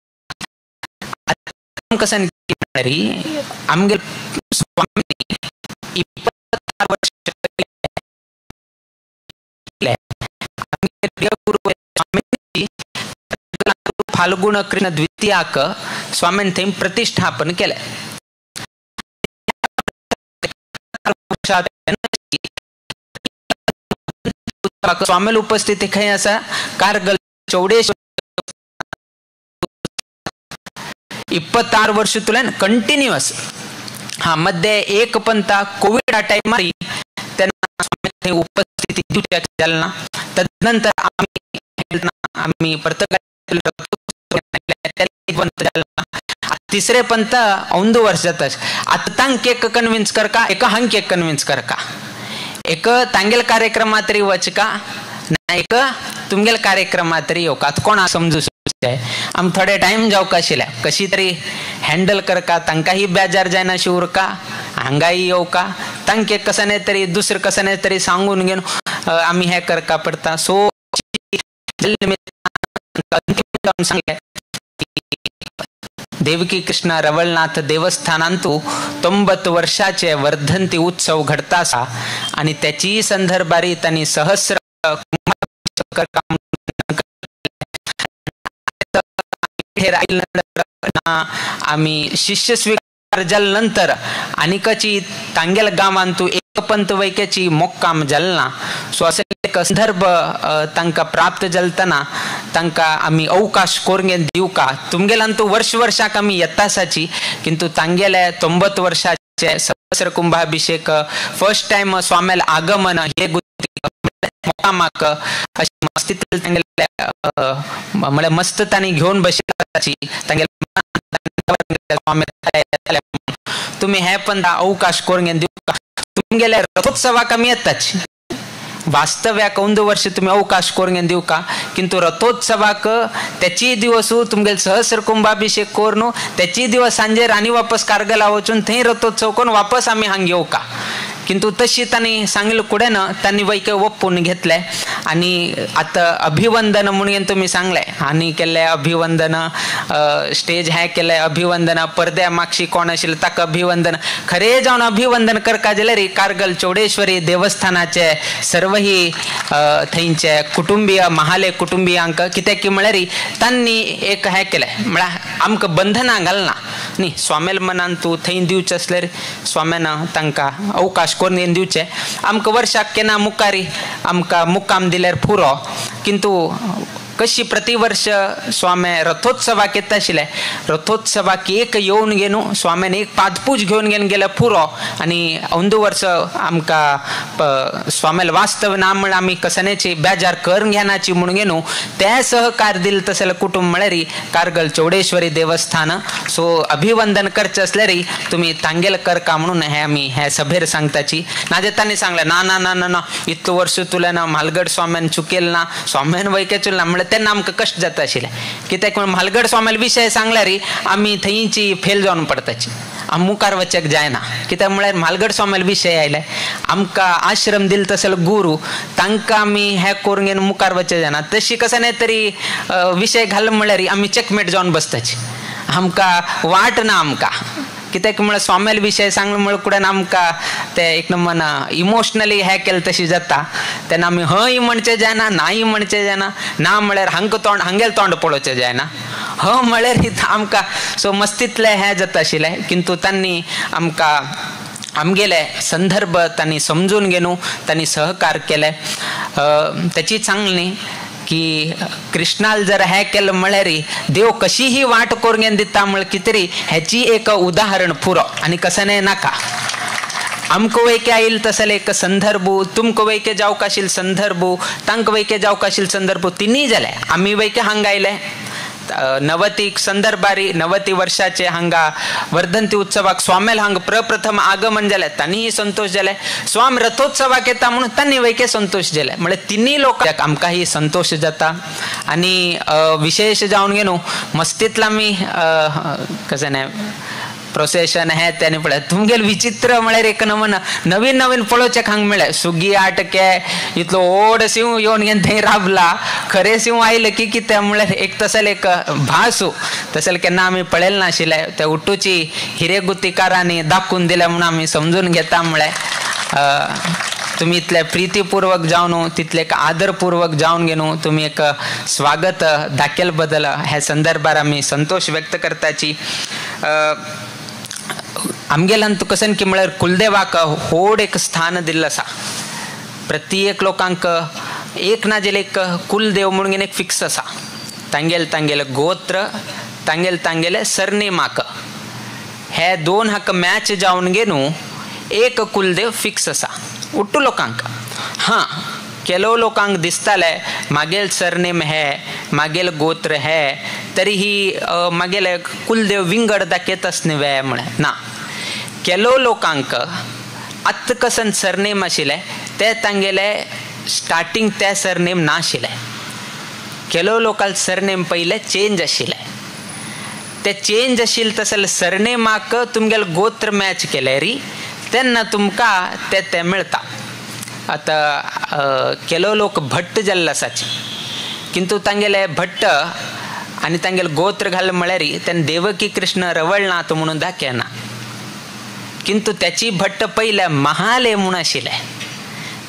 कसं आमगेल स्वामी 26 वर्ष फाल्गुण कृष्ण द्वितीयाक स्वामीन थंय प्रतिष्ठापन केलें. स्वामील उपस्थिती खंय आसा कारगल चौडेश्वर 26 वर्ष तुल्यान कंटिन्युअस. हा मध्ये एक पंता कोविड टायमार तेन्ना उपस्थिती दिवच्याक जालें ना. तदनंतर आमी तिसरे पंत अंदू वर्ष जाता. आतां तांक एक कन्विन्स करका, एका हांक एक कन्विन्स करका, एक तांगेल कार्यक्रमात तरी वचका ना एक तुमगेल कार्यक्रमात तरी येवका. आतां कोणा समजू शकता. आम थोडे टायम जावंक आशिल्ले कशी तरी हँडल करका तांकांय बेजार जायना अशी उरका हांगाय येवका तांके कशें न्ही तरी दुसरें कशें न्ही तरी सांगून घेवन आमी हें करका पडटा. सो सांगलें देवकी कृष्ण रवळनाथ देवस्थानांतू 90 वर्षाचे वर्धंती उत्सव घडता आसा आनी त्याची संदर्भारी तांणी सहस्र आमी शिष्य स्वीकार जाले नंतर आनीकची तांगेल गांवांतू एकपंत वैक्याची मोक्काम जालना. सो अशें एक संदर्भ तांकां प्राप्त जालतना तांकां आमी अवकाश करून दिवका तुमगेल्यान वर्ष वर्षाक आमी येता आसाची किंतु तांगेले 90 वर्षाचे सहस्र कुंभाभिषेक फर्स्ट टायम स्वाम्याल आगमन हे मोकामाक अशें मस्तींतले तांगेले म्हळ्यार मस्त तांणी घेवन बशिल्ली तांगेले तुमी हे पण अवकाश करून दिवका तुमगेले रथोत्सवाक आमी येताच वास्तव्याक 1 वर्ष तुमी अवकाश करून दिवका किंतु रथोत्सवाक त्याची दिवस तुमगेले सहस्र कुंभाभिषेक करून त्याची दिवस सांजेर आनी वापस कारगला वचून थंय रथोत्सव करून वापस आमी हांग येवका किंतु तशी तांणी सांगले कुडेन तांणी वैके वप्पून घेतले आनी आतां अभिवंदन म्हणून तुमी सांगले आनी केल्ले अभिवंदन स्टेज हें केलें अभिवंदन परद्या मागशी कोण आशिल्ले ताका अभिवंदन खरें जावन अभिवंदन करका जाल्यार कारगल चौडेश्वरी देवस्थानाचे सर्वही थंयचे कुटुंबीय महाले कुटुंबियांक कित्याक की म्हळ्यार तांणी एक हें केलें म्हळ्यार आमकां बंधनां घालना न्ही स्वामेल मनान तूं थंय दिवचें आसल्यार स्वाम्यान तांकां अवकाश करून दिवचे आमकां वर्षाक केन्ना मुखारी आमकां मुक्काम दिल्यार पुरो किंतु कशी प्रतिवर्ष स्वामी रथोत्सवाक येता आशिल्ले रथोत्सवाक एक येवन घेवन स्वाम्यान एक पादपूज घेवन घेवन गेले पुरो आनी अंदू वर्स आमकां स्वाम्याल वास्तव ना म्हळ्यार आमी कसण्याची बेजार करून घेनाची म्हणून घेवन ते सहकार दिले तसले कुटुंब म्हळ्यार कारगल चौडेश्वरी देवस्थान. सो अभिवंदन करचें आसल्यार तुमी तांगेल करका म्हणून हें आमी हे सभेर सांगताची. नाजाल्यार तांणी सांगलें ना ना ना ना ना इतलो वर्स तुलें ना म्हालगड स्वाम्यान चुकेल ना स्वाम्यान वैके चुल ना म्हळ्यार तेन्ना आमकां कश्ट जाता आशिल्लें कित्याक म्हण म्हालगड स्वाम्याल विशय सांगल्यार आमी थंयची फेल जावन पडताची आमी मुखार वचक जायना कित्याक म्हळ्यार म्हालगड स्वाम्याल विशय आयले आमकां आश्रम दिले तसले गुरू तांकां आमी हें करून घेवन मुखार वचें जायना तशी कशें न्ही तरी विशय घाल म्हळ्यार आमी चेकमेट जावन बसताची आमकां वाट ना आमकां कित्याक म्हळ्यार स्वाम्याल विशय सांगलो म्हळ्यार कुडेन आमकां ते एक नंबर इमोशनली हें केलें तशें जाता तेन्ना आमी हय म्हणचें जायना नाय म्हणचें जायना ना म्हळ्यार हांकां तोंड हांगेलें तोंड पळोवचें जायना ह म्हळ्यार आमकां सो मस्तींतलें हें जाता आशिल्लें किंतु तांणी आमकां आमगेले संदर्भ तांणी समजून घेवन तांणी सहकार केले. त्याची सांगली की कृष्णाल जर हें केलें म्हळ्यार देव कशीही वाट करून दिता म्हळ्यार कितें तरी हेची एक उदाहरण पुरो आनी कशें न्ही नाका आमकां वैके आयल तसले एक संदर्भ तुमकां वैके जावंक आशिल्ले संदर्भ तांकां वैके जावंक आशिल्ले संदर्भ तिनूय जाले आमी वैके हांगा आयले 90 संदर्भारी 90 वर्षाचे हांगा वर्धंती उत्सवाक स्वामेल हांगा प्रप्रथम आगमन जालें तांणीय संतोष जाले स्वाम रथोत्सवाक येता म्हणून तांणी वैके संतोष जाले म्हळ्यार तिनूय लोकांक आमकांय संतोष जाता. आनी विशेष जावन घेवन मस्तींतलो आमी कशें न्ही प्रोसेशन हें तें पळय तुमगेले विचित्र म्हळ्यार एक नमन नवीन नवीन पळोवचें हांगा मेळ्ळें सुगी आटके इतलो व्हड सिंव येवन घेवन थंय राबला खरें सिंव आयलें की कितें म्हळ्यार एक तसले एक भासू तसले केन्ना आमी पळयलें नाशिल्लें ते उट्टूची हिरेगुत्तीकारांनी दाखोवन दिलें म्हणून आमी समजून घेता म्हळ्यार तुम्ही इतले प्रीतीपूर्वक जावन तितले एक आदरपूर्वक जावन घेवन तुमी एक स्वागत दाखयल बदल ह्या संदर्भार आमी संतोष व्यक्त करताची. आमगेल्यान तुका कशें की म्हळ्यार कुलदेवाक व्हड एक स्थान दिल्लें आसा प्रत्येक लोकांक एक ना जाल्यार एक कुलदेव म्हणून एक फिक्स आसा तांगेले तांगेले गोत्र तांगेले तांगेले सरनेमाक हे दोन हाका मॅच जावन घेवन एक कुलदेव फिक्स आसा उट्टू लोकांक. हां ಕೆಲವು लोकांक दिसताले मागेल सरनेम हे मागेल गोत्र हे तरीही मागेले कुलदेव विंगड दाखयताच न्ही वे म्हळें ना. ಕೆಲವು लोकांक आत्त कसन सरनेम आशिल्लें ते तांगेले स्टार्टींग ते सरनेम नाशिल्लें. ಕೆಲವು लोकांक सरनेम पयलें चेंज आशिल्लें ते चेंज आशिल्लें तसले सरनेमाक तुमगेलें गोत्र मॅच केलें री तेन्ना तुमकां ते ते मेळटा. आतां ಕೆಲವು लोक भट्ट जाल्ले आसाची किंतु तांगेले भट्ट आनी तांगेले गोत्र घाल म्हळ्यार तेन्ना देवकी कृष्ण रवळनाथ म्हणून दाखयना किंतु त्याची भट्ट पयले महाले म्हूण आशिल्ले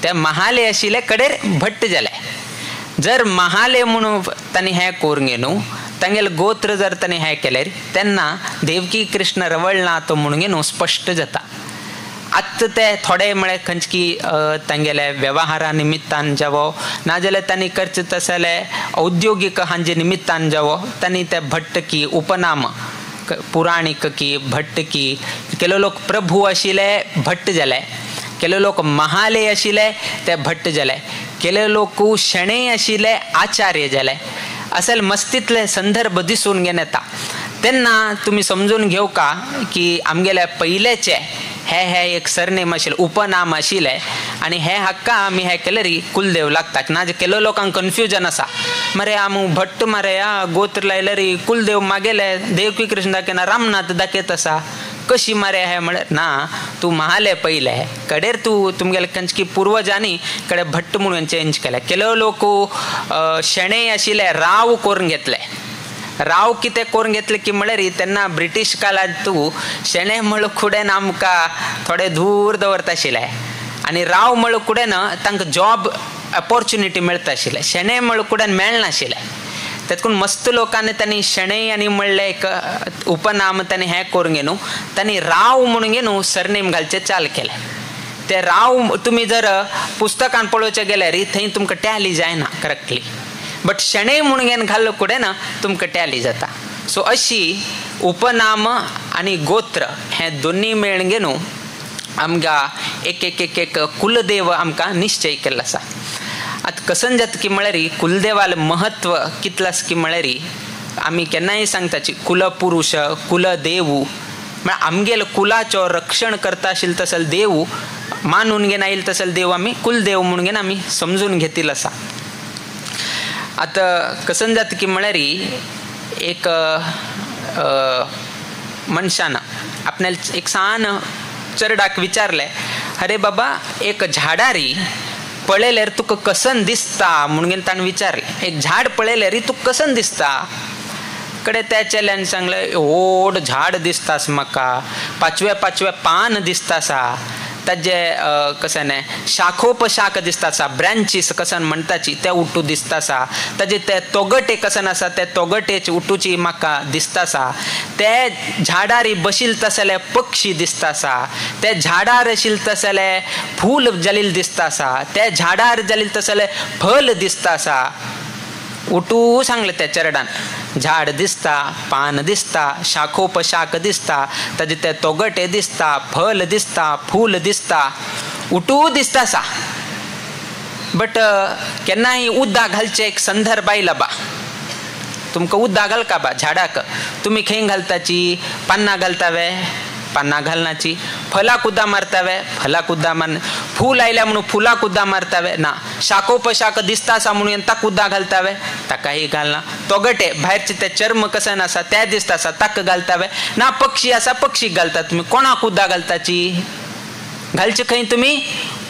ते महाले आशिल्ले कडेर भट्ट जाले. जर महाले म्हणून तांणी हें करूंक न्हू तांगेले गोत्र जर तांणी हें केल्यार तेन्ना देवकी कृष्ण रवळनाथ म्हणून न्हू स्पश्ट जाता. आत्तां ते थोडे म्हळ्यार खंयची तांगेले वेव्हारा निमित्तान जावो नाजाल्यार तांणी करचें तसले औद्योगीक हांजे निमित्तान जावो तांणी ते भट्टकी उपनाम पुराणीक की भट्टकी केलो लोक प्रभू आशिल्ले भट्ट जाले केलो लोक महाले आशिल्ले ते भट्ट जाले केले लोक शेणे आशिल्ले आचार्य जाले असल मस्तीतले संदर्भ दिसून घेवन येता. तेन्ना तुमी समजून घेवका की आमगेले पयलेचे हे हे एक सरनेम आशिल्लें उपनाम आशिल्लें आनी हे हक्का आमी हे केले री कुलदेव लागता. ना जे केलो लोकांक कन्फ्युजन आसा मरे आम भट्ट मरे आ गोत्र लायले री कुलदेव मागेले देवकी कृष्ण दाखयना रामनाथ दाखयत आसा कशी मरे हे म्हळ्यार ना तूं महाले पयले कडेर तूं तुमगेले खंयची पुर्वजांनी कडे भट्ट म्हणून चेंज केले. केलो लोक शेणे आशिल्ले राव करून घेतले राव कितें करून घेतले की म्हळ्यार तेन्ना ब्रिटीश काळांत तूं शेणे म्हळ्यार कुडेन आमकां थोडे दूर दवरता आशिल्ले आनी राव म्हळ्यार कुडेन तांकां जॉब ऑपॉर्च्युनिटी मेळटा आशिल्लें शेणे म्हळ्यार कुडेन मेळनाशिल्लें. तेतून मस्त लोकांनी तांणी शेणे आनी म्हणलें एक उपनाम तांणी हें करून घेवन तांणी राव म्हणून न्हू सरनेम घालचें चाल केलें. ते राव तुमी जर पुस्तकान पळोवचें गेल्यार थंय तुमकां टॅली जायना करेक्टली बट शेणे म्हणून घेवन घाल्लो कुडेन तुमकां टॅली जाता. सो अशी उपनाम आनी गोत्र हें दोनी मेळून घेवन आमकां एक एक एक एक कुलदेव आमकां निश्चय केल्लो आसा. आतां कसन जाता की म्हळ्यार कुलदेवालें महत्व कितलें आसा की म्हळ्यार आमी केन्नाय सांगताची कुलपुरुश कुलदेव म्हळ्यार आमगेले कुलाचो रक्षण करता आशिल्लो तसो देव मानून घेवन आयिल्लो तसो देव आमी कुलदेव म्हणून घेवन आमी समजून घेतिल्लो आसा. आतां कसन जाता की म्हळ्यार एक मनशान आपल्याला एक सान चरडाक विचारलें अरे बाबा एक झाडारी पळयल्यार तुका कसन दिसता म्हणून ताणें विचारलें. एक झाड पळयल्यार तुका कसन दिसता कडे त्या चेल्यान सांगलें व्हड झाड दिसतास म्हाका पाचव्या पाचव्या पान दिसता आसा ताजे कशें न्ही शाखोपशाख दिसता आसा ब्रांचीस कसन म्हणटाची ते उट्टू दिसता आसा ताजे ते तोगटे कसन आसा ते तोगटेची उट्टूची म्हाका दिसता आसा ते झाडार बशील तसले पक्षी दिसता आसा ते झाडार आशिल्ले तसले फूल जालेले दिसता आसा ते झाडार जालेले तसले फल दिसता आसा. उठू सांगलें त्या चेरडान झाड दिसता पान दिसता शाखोपशाख दिसता ताजे ते तोगटे दिसता फल दिसता फूल दिसता उठू दिसता आसा. बट केन्नाय उदक घालचें एक संदर्भ आयला बा तुमकां उदक घालका बा झाडाक तुमी खंय घालताची पान्नां घालतावे पान्नां घालनाची फलाक उद्दा मारतावे फलाक उद्दा मार फूल आयल्या म्हणून फुलाक उद्दा मारतावे ना शाखोपशाख दिसता आसा म्हणून ताका उद्दा घालतावे ताकाय घालना तोगटे भायरचे ते चर्म कसन आसा ते दिसता आसा ताका घालतावे ना पक्षी आसा पक्षीक घालता तुमी कोणाक उद्दा घालताची घालचे खंय तुमी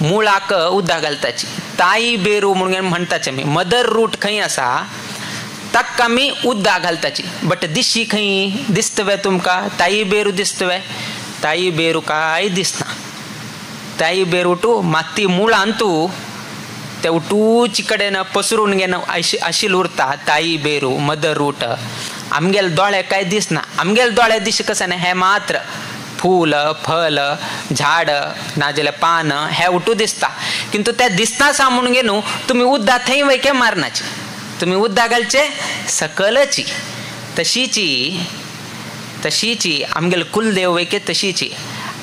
मुळाक उद्दा घालताची ताई बेरू म्हणून म्हणटाचे आमी मदर रूट खंय आसा ताका आमी उद्दा घालताची बट दिशी खंय दिसतवे तुमकां ताई बेरू दिसतवे ताई बेरू काय दिसना ताई बेरू टू माती मुळान तूं ते उटूची कडेन पसरून घेवन आशिल उरता ताई बेरू मदर रूट आमगेले दोळे काय दिसना आमगेले दोळे दिश कशें न्ही हें मात्र फूल फल झाड नाजाल्यार पान हें उठू दिसता किंतु ते दिसता आसा म्हणून न्हू तुमी उद्दा थंय वयके मारनाची तुमी उद्दा घालचे सकलची तशीची तशीची आमगेले कुलदेव वयके तशीची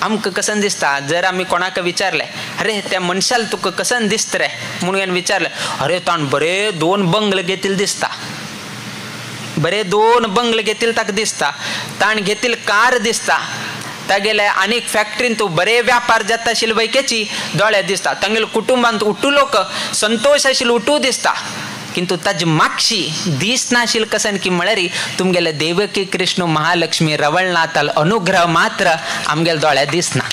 आमकां कसन दिसता जर आमी कोणाक विचारलें अरे त्या मनशाल तुका कसन दिसता रे म्हणून विचारलें अरे ताण बरे दोन बंगले घेतील दिसता बरे दोन बंगले घेतील ताका दिसता ताण घेतील कार दिसता तागेले आनीक फॅक्टरीन तूं बरे व्यापार जाता आशिल्ले वयकेची दोळे दिसता तांगेले कुटुंबांत उठू लोक संतोश आशिल्ले उठू दिसता किंतु ताजे मागशी दिसनाशिल्लें कसन की म्हळ्यार तुमगेले देवकी कृष्ण महालक्ष्मी रवळनाथाल अनुग्रह मात्र आमगेले दोळ्या दिसना.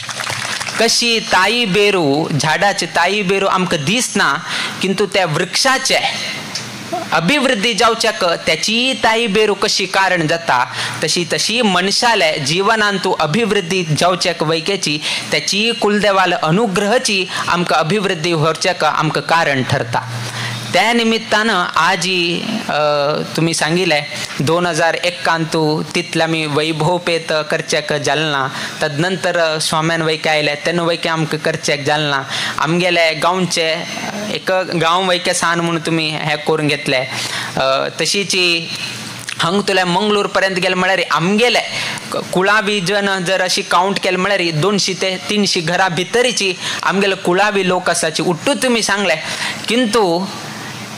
कशी ताई बेरू झाडाचे ताई बेरू आमकां दिसना किंतु त्या वृक्षाचे अभिवृद्धी जावच्याक त्याची ताई बेरू कशी कारण जाता तशी तशी मनशाले जीवनांतू अभिवृद्धी जावच्याक वैकेची त्याची कुलदेवाल अनुग्रहाची आमकां अभिवृद्धी व्हरच्याक आमकां कारण ठरता. त्या निमित्तानं आजी तुम्ही सांगितले 2001 तितल्या आमी वैभवपेत करच्याक जालना तदनंतर स्वाम्यान वैके आयले तेन्ना वैके आमकां करच्याक जालना आमगेले गांवचे एक गांव वैके सान म्हणून तुमी हें करून घेतले. तशीच हांगा तुला मंगळूर पर्यंत गेले म्हळ्यार आमगेले कुळावी जन जर अशी कावंट केले म्हळ्यार 200 ते 300 घरां भितरीची आमगेले कुळावी लोक आसाची उट्टू तुमी सांगले. किंतु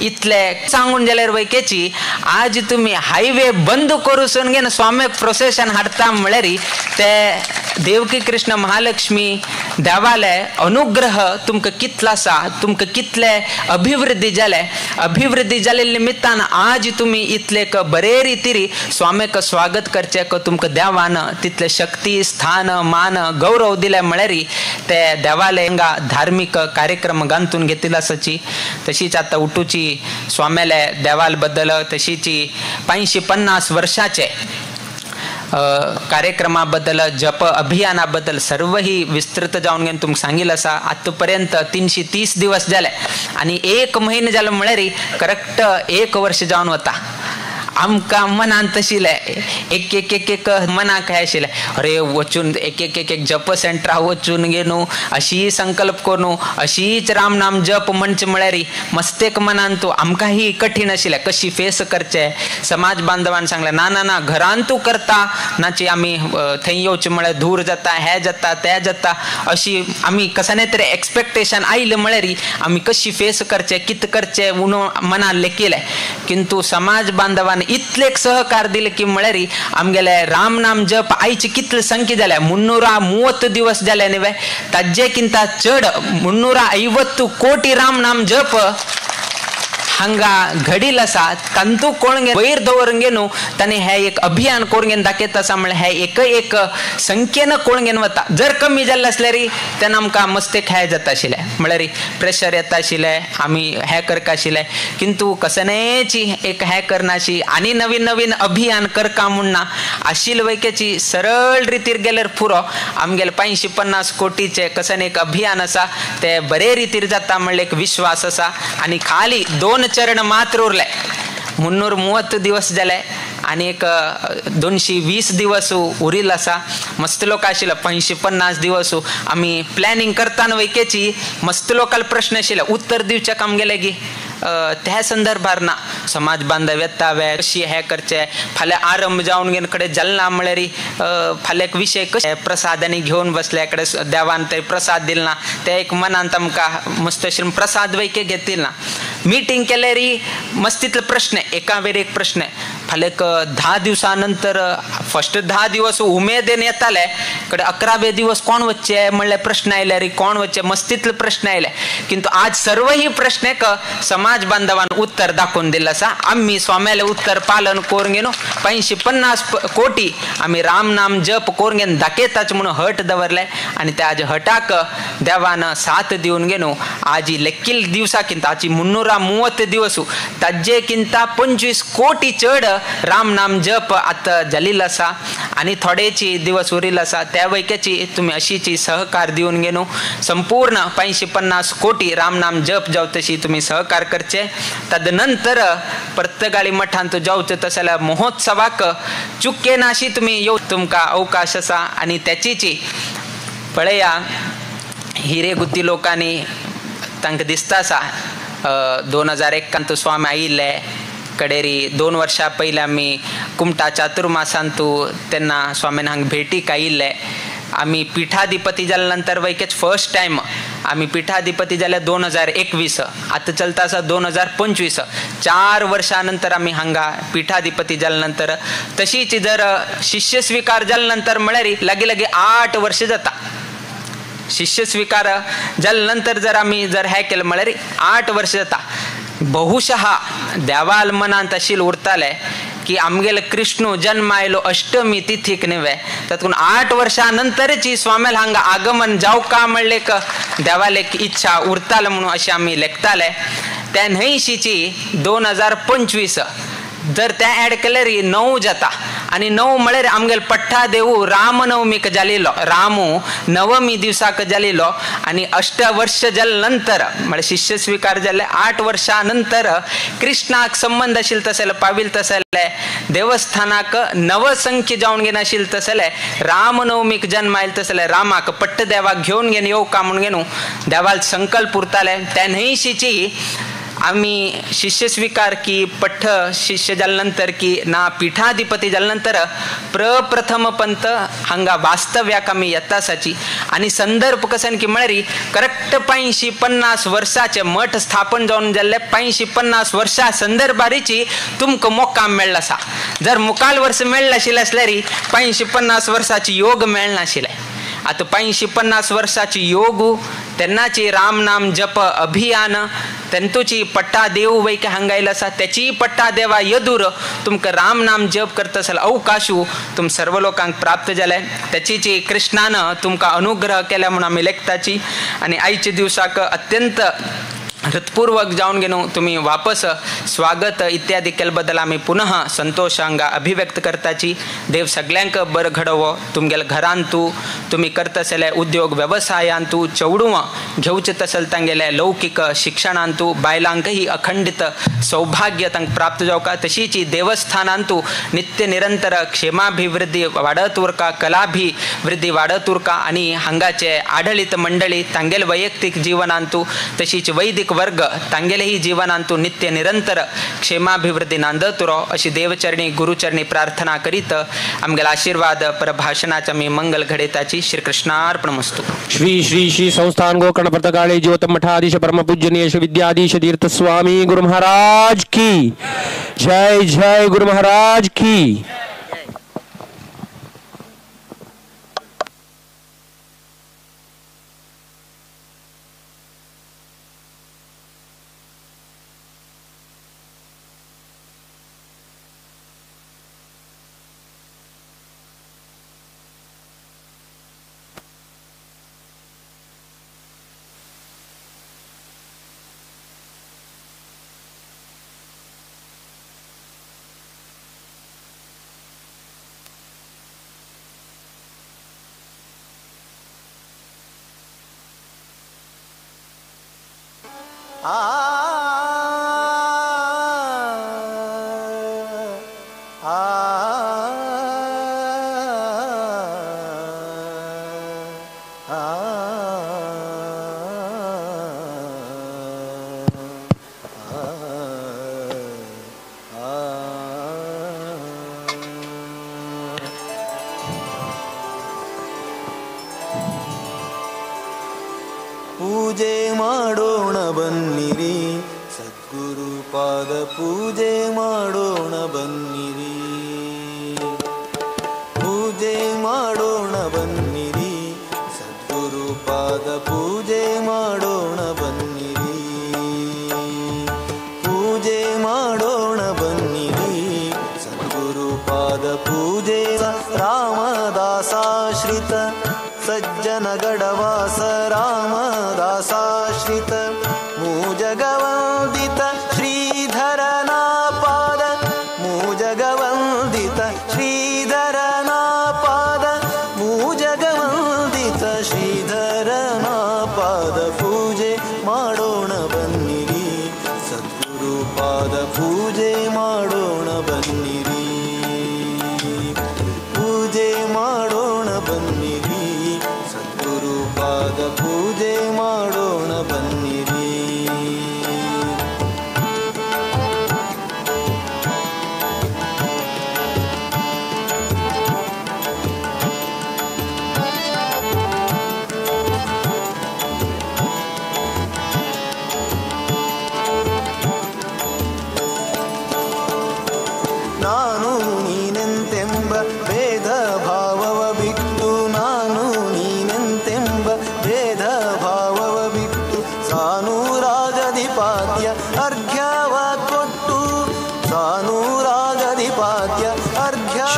इतले सांगून जाल्यार वैकेची आज तुमी हायवे बंद करून घेवन स्वाम्याक प्रोसेशन हाडता म्हळ्यार ते देवकी कृष्ण महालक्ष्मी देवाले अनुग्रह तुमकां कितलो आसा तुमकां कितले अभिवृद्धी जाले अभिवृद्धी जाले निमित्तान आज तुमी इतले बरे रितीरी स्वाम्याक स्वागत करचें तुमकां देवान तितले शक्ती स्थान मान गौरव दिले म्हळ्यार ते देवाले हांगा धार्मीक कार्यक्रम गांथून घेतिल्लो आसाची. तशीच आतां उठूची स्वाम्याले देवाल बद्दल तशीच 550 वर्षाचे कार्यक्रमा बद्दल जप अभियाना बद्दल सर्वही विस्तृत जावन घेवन तुमकां सांगिल्लें आसा. आतां पर्यंत 330 दिवस जाले आनी 1 म्हयनो जालो म्हळ्यार करेक्ट 1 वर्ष जावन वता. आमकां मनान तशिल्लें एक एक एक एक मनाक हें आशिल्लें अरे वचून एक एक एक एक जप सेंटरा वचून गे न्हू अशी संकल्प करून अशीच राम नाम जप म्हणचें म्हळ्यार मस्तेक मनान तूं आमकां ही कठीण आशिल्लें कशी फेस करचें. समाज बांधवान सांगलें ना ना ना घरान तूं करता नाची आमी थंय येवचें म्हळ्यार धूर जाता हें जाता तें जाता अशी आमी कशें तरी एक्सपेक्टेशन आयलें म्हळ्यार आमी कशी फेस करचें कितें करचें म्हणून मनान लेखिलें. किंतु समाज बांधवान इतले सहकार दिले की म्हळ्यार आमगेले राम नाम जप आयचे कितले संख्ये जाल्या 330 दिवस जाले न्ही ताजे किंता चड 350 कोटी राम नाम जप हांगा घडील आसा. तांतू कोण वयर दवरून घेवन ताणें हें एक अभियान करून घेवन दाखयता आसा म्हळ्यार हें एक एक संख्येन कोण घेवन वता. जर कमी जाल्लें आसल्यार तेन्ना आमकां मस्तेक हें जाता आशिल्लें म्हळ्यार प्रेशर येता आशिल्लें आमी हें करका आशिल्लें. किंतु कसनेची एक हें करनाशी आनी नवीन नवीन अभियान करका म्हूण ना आशिल्ले वैकेची सरळ रितीर गेल्यार पुरो आमगेले 550 कोटीचें कसन एक अभियान आसा तें बरे रितीर जाता म्हणल्यार एक विश्वास आसा. आनी खाली 2 चरण मात्र उरले 330 दिवस जाले आनी एक 220 दिवस उरिल्लो आसा. मस्त लोक आशिल्ले 550 दिवस आमी प्लॅनिंग करताना वैकेची मस्त लोकांक प्रश्न आशिल्ले उत्तर दिवचें आमगेले गी त्या संदर्भार ना समाज बांधव येता वे कशी हें करचें फाल्यां आरंभ जावन घेवन कडेन जालना म्हळ्यार फाल्यां एक विशय कशें प्रसाद आनी घेवन बसले कडेन देवान थंय प्रसाद दिल ना ते एक मनांत आमकां मस्त अशें प्रसाद वैके घेतील ना. मिटींग केल्यार मस्त तितले प्रश्न एका वेर एक प्रश्न फाल्यां एक 10 दिवसां नंतर फर्स्ट 10 दिवस उमेदीन येताले कडेन 11वे दिवस कोण वच्चे म्हणल्यार प्रश्न आयल्यार कोण वच्चे मस्त तितले प्रश्न आयले. किंतु आज सर्वही प्रश्न समाज बांधवान उत्तर दाखोवन दिल्लें आसा. आमी स्वाम्यालें उत्तर पालन करून घेवन 550 कोटी आमी राम नाम जप करून घेवन दाखयताच म्हणून हट दवरलें आनी त्या आज हटाक देवान साथ दिवन घेवन आजी लेखील दिवसाकिंत आजी 330 दिवस ताजेकिंत 25 कोटी चड राम नाम जप आतां जाल्लो आसा आनी थोडेची दिवस उरिल्लो आसा. त्या वैकेची तुमी अशीची सहकार दिवन घेवन संपूर्ण 550 कोटी राम नाम जप जाव तशी तुमी सहकार करचे. तदनंतर पर्तगाळी मठांत जावचें तशें जाल्यार महोत्सवाक चुके नाशी तुमी येव तुमकां अवकाश आसा. आनी त्याचीची पळया हिरेगुत्ती लोकांनी तांकां दिसता आसा 2001 स्वामी आयिल्ले कडेरी 2 वर्सां पयलीं आमी कुमटा चातुर्मासांतू तेन्ना स्वामीन हांगा भेटीक आयिल्ले. आमी पिठाधिपती जाल्या नंतर वैकेच फर्स्ट टायम आमी पिठाधिपती जाले 2021 आतां चलता आसा 2025 4 वर्सां नंतर आमी हांगा पिठाधिपती जाल्या नंतर तशीच जर शिष्य स्वीकार जाल्या नंतर म्हळ्यार लागीं लागीं 8 वर्सां जाता. शिष्य स्वीकार जाल्या नंतर जर आमी जर हें केलें म्हळ्यार 8 वर्सां जाता. बहुशः देवाल मनांत अशील उरताले की आमगेले कृष्णू जन्म आयलो अष्टमी तिथीक न्हय, तातूंत 8 वर्षां नंतरची स्वाम्याल हांगा आगमन जावका म्हणले देवाल एक इच्छा उरताले म्हणून अशें आमी लेखताले. त्या न्हंयशीची 2025 जर त्या ऍड केल्यार 9 जाता आनी 9 म्हळ्यार आमगेले पट्टा देवू रामनवमीक जालिलो, रामू नवमी दिवसाक जालिलो आनी 8 वर्ष जाले नंतर म्हळ्यार शिष्य स्वीकार जाले 8 वर्षां नंतर कृष्णाक संबंध आशिल्ले तसले पाविल तसले देवस्थानाक नवसंख्य जावन घेवन आशिल्ले तसले रामनवमीक जन्म आयले तसले रामाक पट्टदेवाक घेवन घेवन येवका म्हणून घेवन देवाल संकल्प उरताले. त्या न्हंयशीची आमी शिष्य स्वीकार की पठ्ठ शिष्य जाले नंतर की ना पीठाधिपती जाले नंतर प्रप्रथम पंत हांगा वास्तव्याक आमी येतासाची आनी संदर्भ कसन की म्हळ्यार करेक्ट 85-50 वर्साचे मठ स्थापन जावन जाल्ले 85-50 वर्सां संदर्भारीची तुमकां मोकाम मेळ्ळो आसा. जर मुखाल वर्स मेळ्ळें आशिल्लें आसल्यार 85-50 वर्साची योग मेळनाशिल्लें. आतां 85-50 वर्साची योग तेन्नाची राम नाम जप अभियान तेंतूची पट्टा देव वैक हांगायलो आसा त्याची पट्टा देवा यदूर तुमकां राम नाम जप करता जाल्यार अवकाशू तुम सर्व लोकांक प्राप्त जाले. त्याची कृष्णान तुमकां अनुग्रह केल्या म्हणून आमी लेखताची आनी आयच्या दिवसाक अत्यंत हृत्पूर्वक जावन घेवन तुमी वापस स्वागत इत्यादी केले बद्दल आमी पुनः संतोष हांगा अभिव्यक्त करताची. देव सगळ्यांक बरं घडोवो, तुमगेल्या घरांतू तुमी करता आसले उद्योग वेवसायांतू चेडवां घेवचें तसले तांगेले लौकीक शिक्षणांतू बायलांकही अखंडित सौभाग्य तांकां प्राप्त जावका. तशीच देवस्थानांतू नित्य निरंतर क्षेमाभिवृद्धी वाडत उरका, कलाभिवृद्धी वाडत उरका आनी हांगाचे आडळीत मंडळी तांगेले वैयक्तीक जिवनांतू तशीच वैदिक वर्ग तांगेलेही जीवनांतू नित्य निरंतर क्षेमाभिवृद्धी नांदत उरो अशी देवचरणी गुरुचरणी प्रार्थना करीत आमगेला आशीर्वाद परभाषणाचा मी मंगल घडेताची. श्रीकृष्णार्पणमस्तु. श्री श्री श्री संस्थान गोकर्ण प्रतकाळे ज्योत मठाधीश परम पूजनीय श्री विद्याधीश तीर्थ स्वामी गुरु महाराज की जय. जय गुरु महाराज की. ಪೂಜೆ ಮಾಡೋಣ ಬನ್ನಿರಿ, ಸದ್ಗುರು ಪಾದ ಪೂಜೆ ಮಾಡೋಣ ಬನ್ನಿರಿ, ಪೂಜೆ ಮಾಡೋಣ ಬನ್ನಿರಿ, ಸದ್ಗುರು ಪಾದ ಪೂಜೆ ಮಾಡೋಣ ಬನ್ನಿರಿ, ಪೂಜೆ ಮಾಡೋಣ ಬನ್ನಿರಿ, ಸದ್ಗುರು ಪಾದ ಪೂಜೆ. ರಾಮದಾಸಾಶ್ರಿತ ಸಜ್ಜನ ಗಡವಾಸ ರಾಮದಾಸಾಶ್ರಿತ ಮೂಜಗವಂದಿತ ಶ್ರೀಧರನ ಪಾದ, ಮೂಜಗವಂದಿತ ಶ್ರೀಧರನ ಪಾದ, ಮೂಜಗವಂದಿತ ಶ್ರೀಧರನ ಪಾದ ಪೂಜೆ ಮಾಡೋಣ ಬನ್ನಿರಿ, ಸದ್ಗುರು ಪಾದ ಪೂಜೆ ಮಾಡೋಣ ಬನ್ನಿರಿ, ಪೂಜೆ ಮಾಡೋಣ ಬನ್ನಿರಿ, ಸದ್ಗುರು ಪಾದ ಪೂಜೆ ಮಾಡೋಣ ಬನ್ನಿರಿ.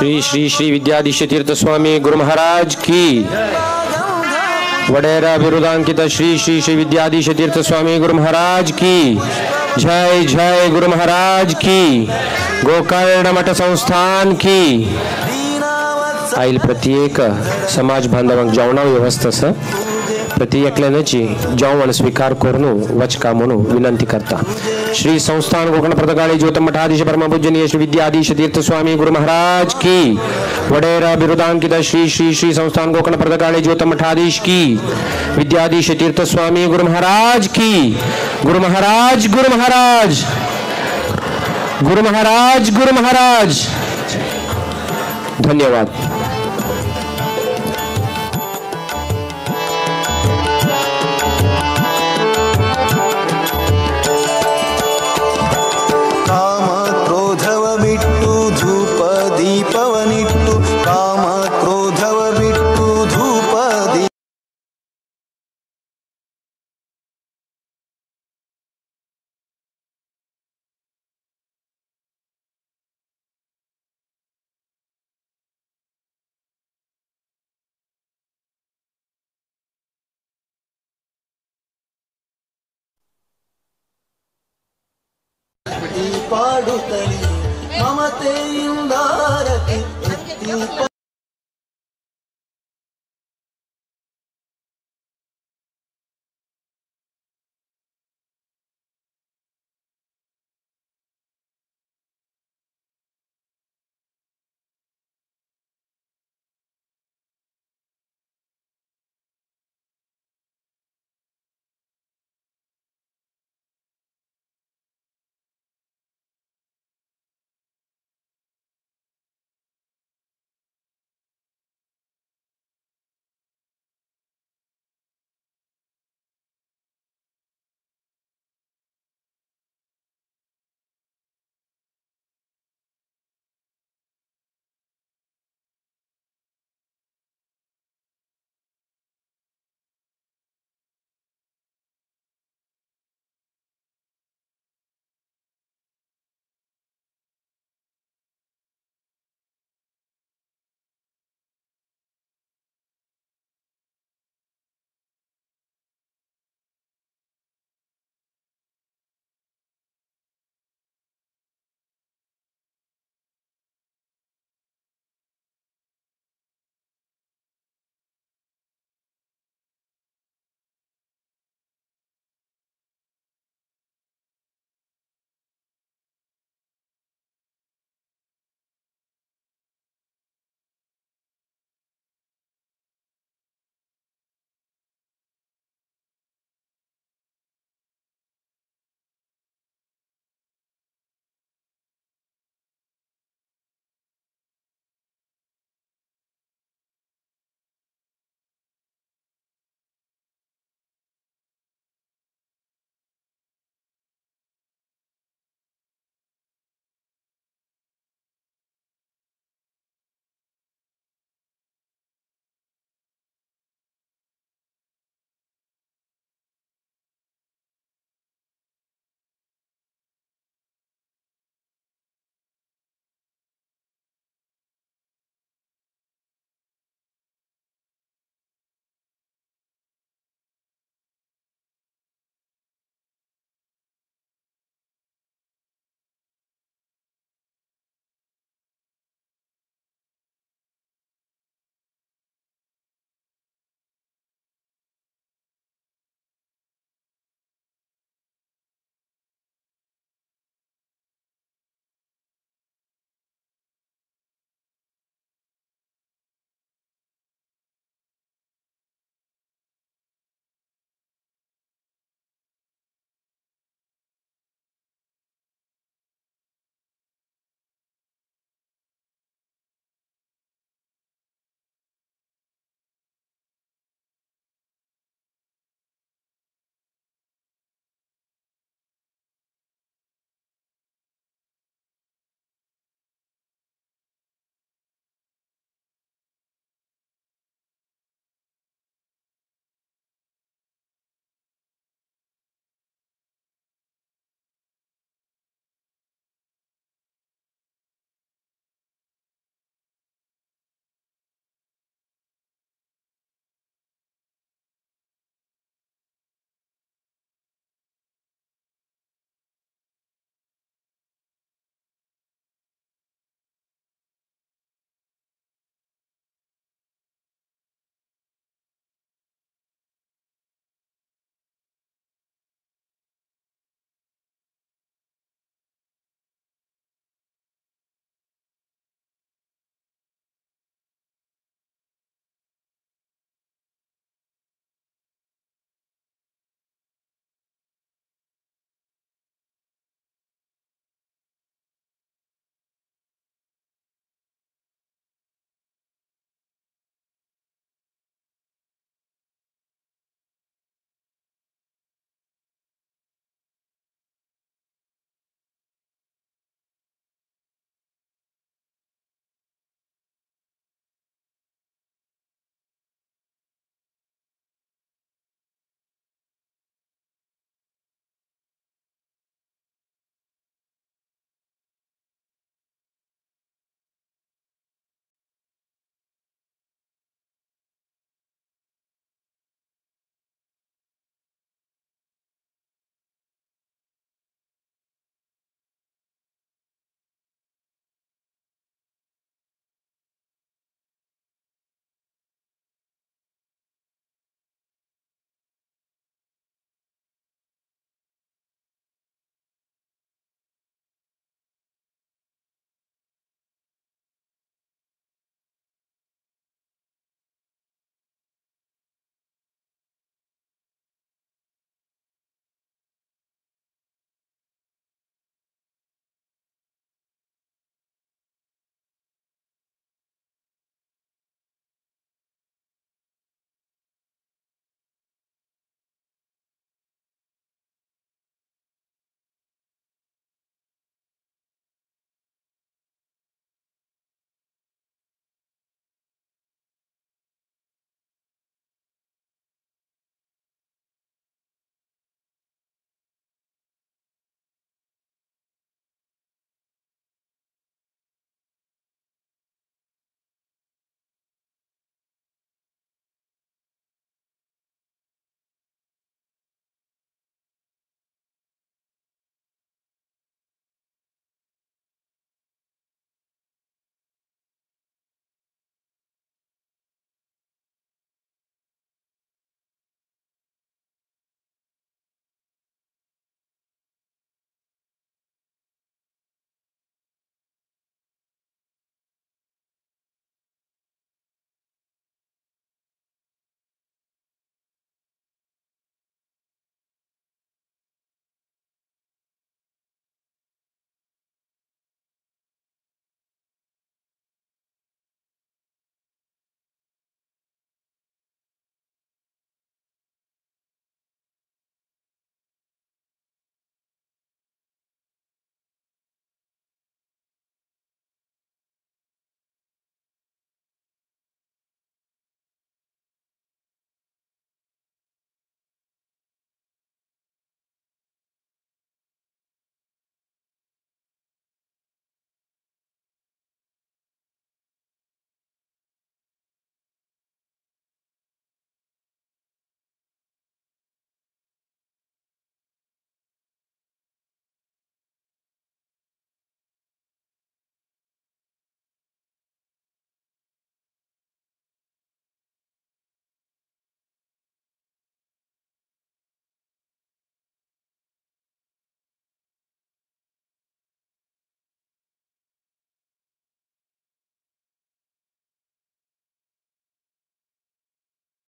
श्री श्री श्री विद्याधीश तीर्थ स्वामी गुरु महाराज की। वडेरा बिरुदांकित श्री श्री श्री विद्याधीश तीर्थ स्वामी गुरु महाराज की जय। जय गुरु महाराज की। गोकर्ण मठ संस्थान की। आयल प्रत्येक समाज बांधवांक जेवणा व्यवस्था आसा, प्रति एकल्यानची जेवण स्वीकार करून वचका म्हणून विनंती करता। श्री संस्थान गोकर्ण प्रतकाळी ज्योत मठाधीश परमपूजनीय श्री विद्याधीश तीर्थ स्वामी गुरु महाराज की। वडेरा बिरुदांकित श्री श्री श्री संस्थान गोकर्ण प्रतकाळी ज्योत मठाधीश की। विद्याधीश तीर्थ स्वामी गुरु महाराज की। गुरु महाराज गुरु महाराज गुरु महाराज गुरु महाराज। धन्यवाद। ದೀಪವನಿಟ್ಟು ಕಾಮ ಕ್ರೋಧವ ಬಿಟ್ಟು ಧೂಪ ದೀಪಾಡುತ್ತಲಿ ಮಮತೆಯಿಂದಾರತಿ.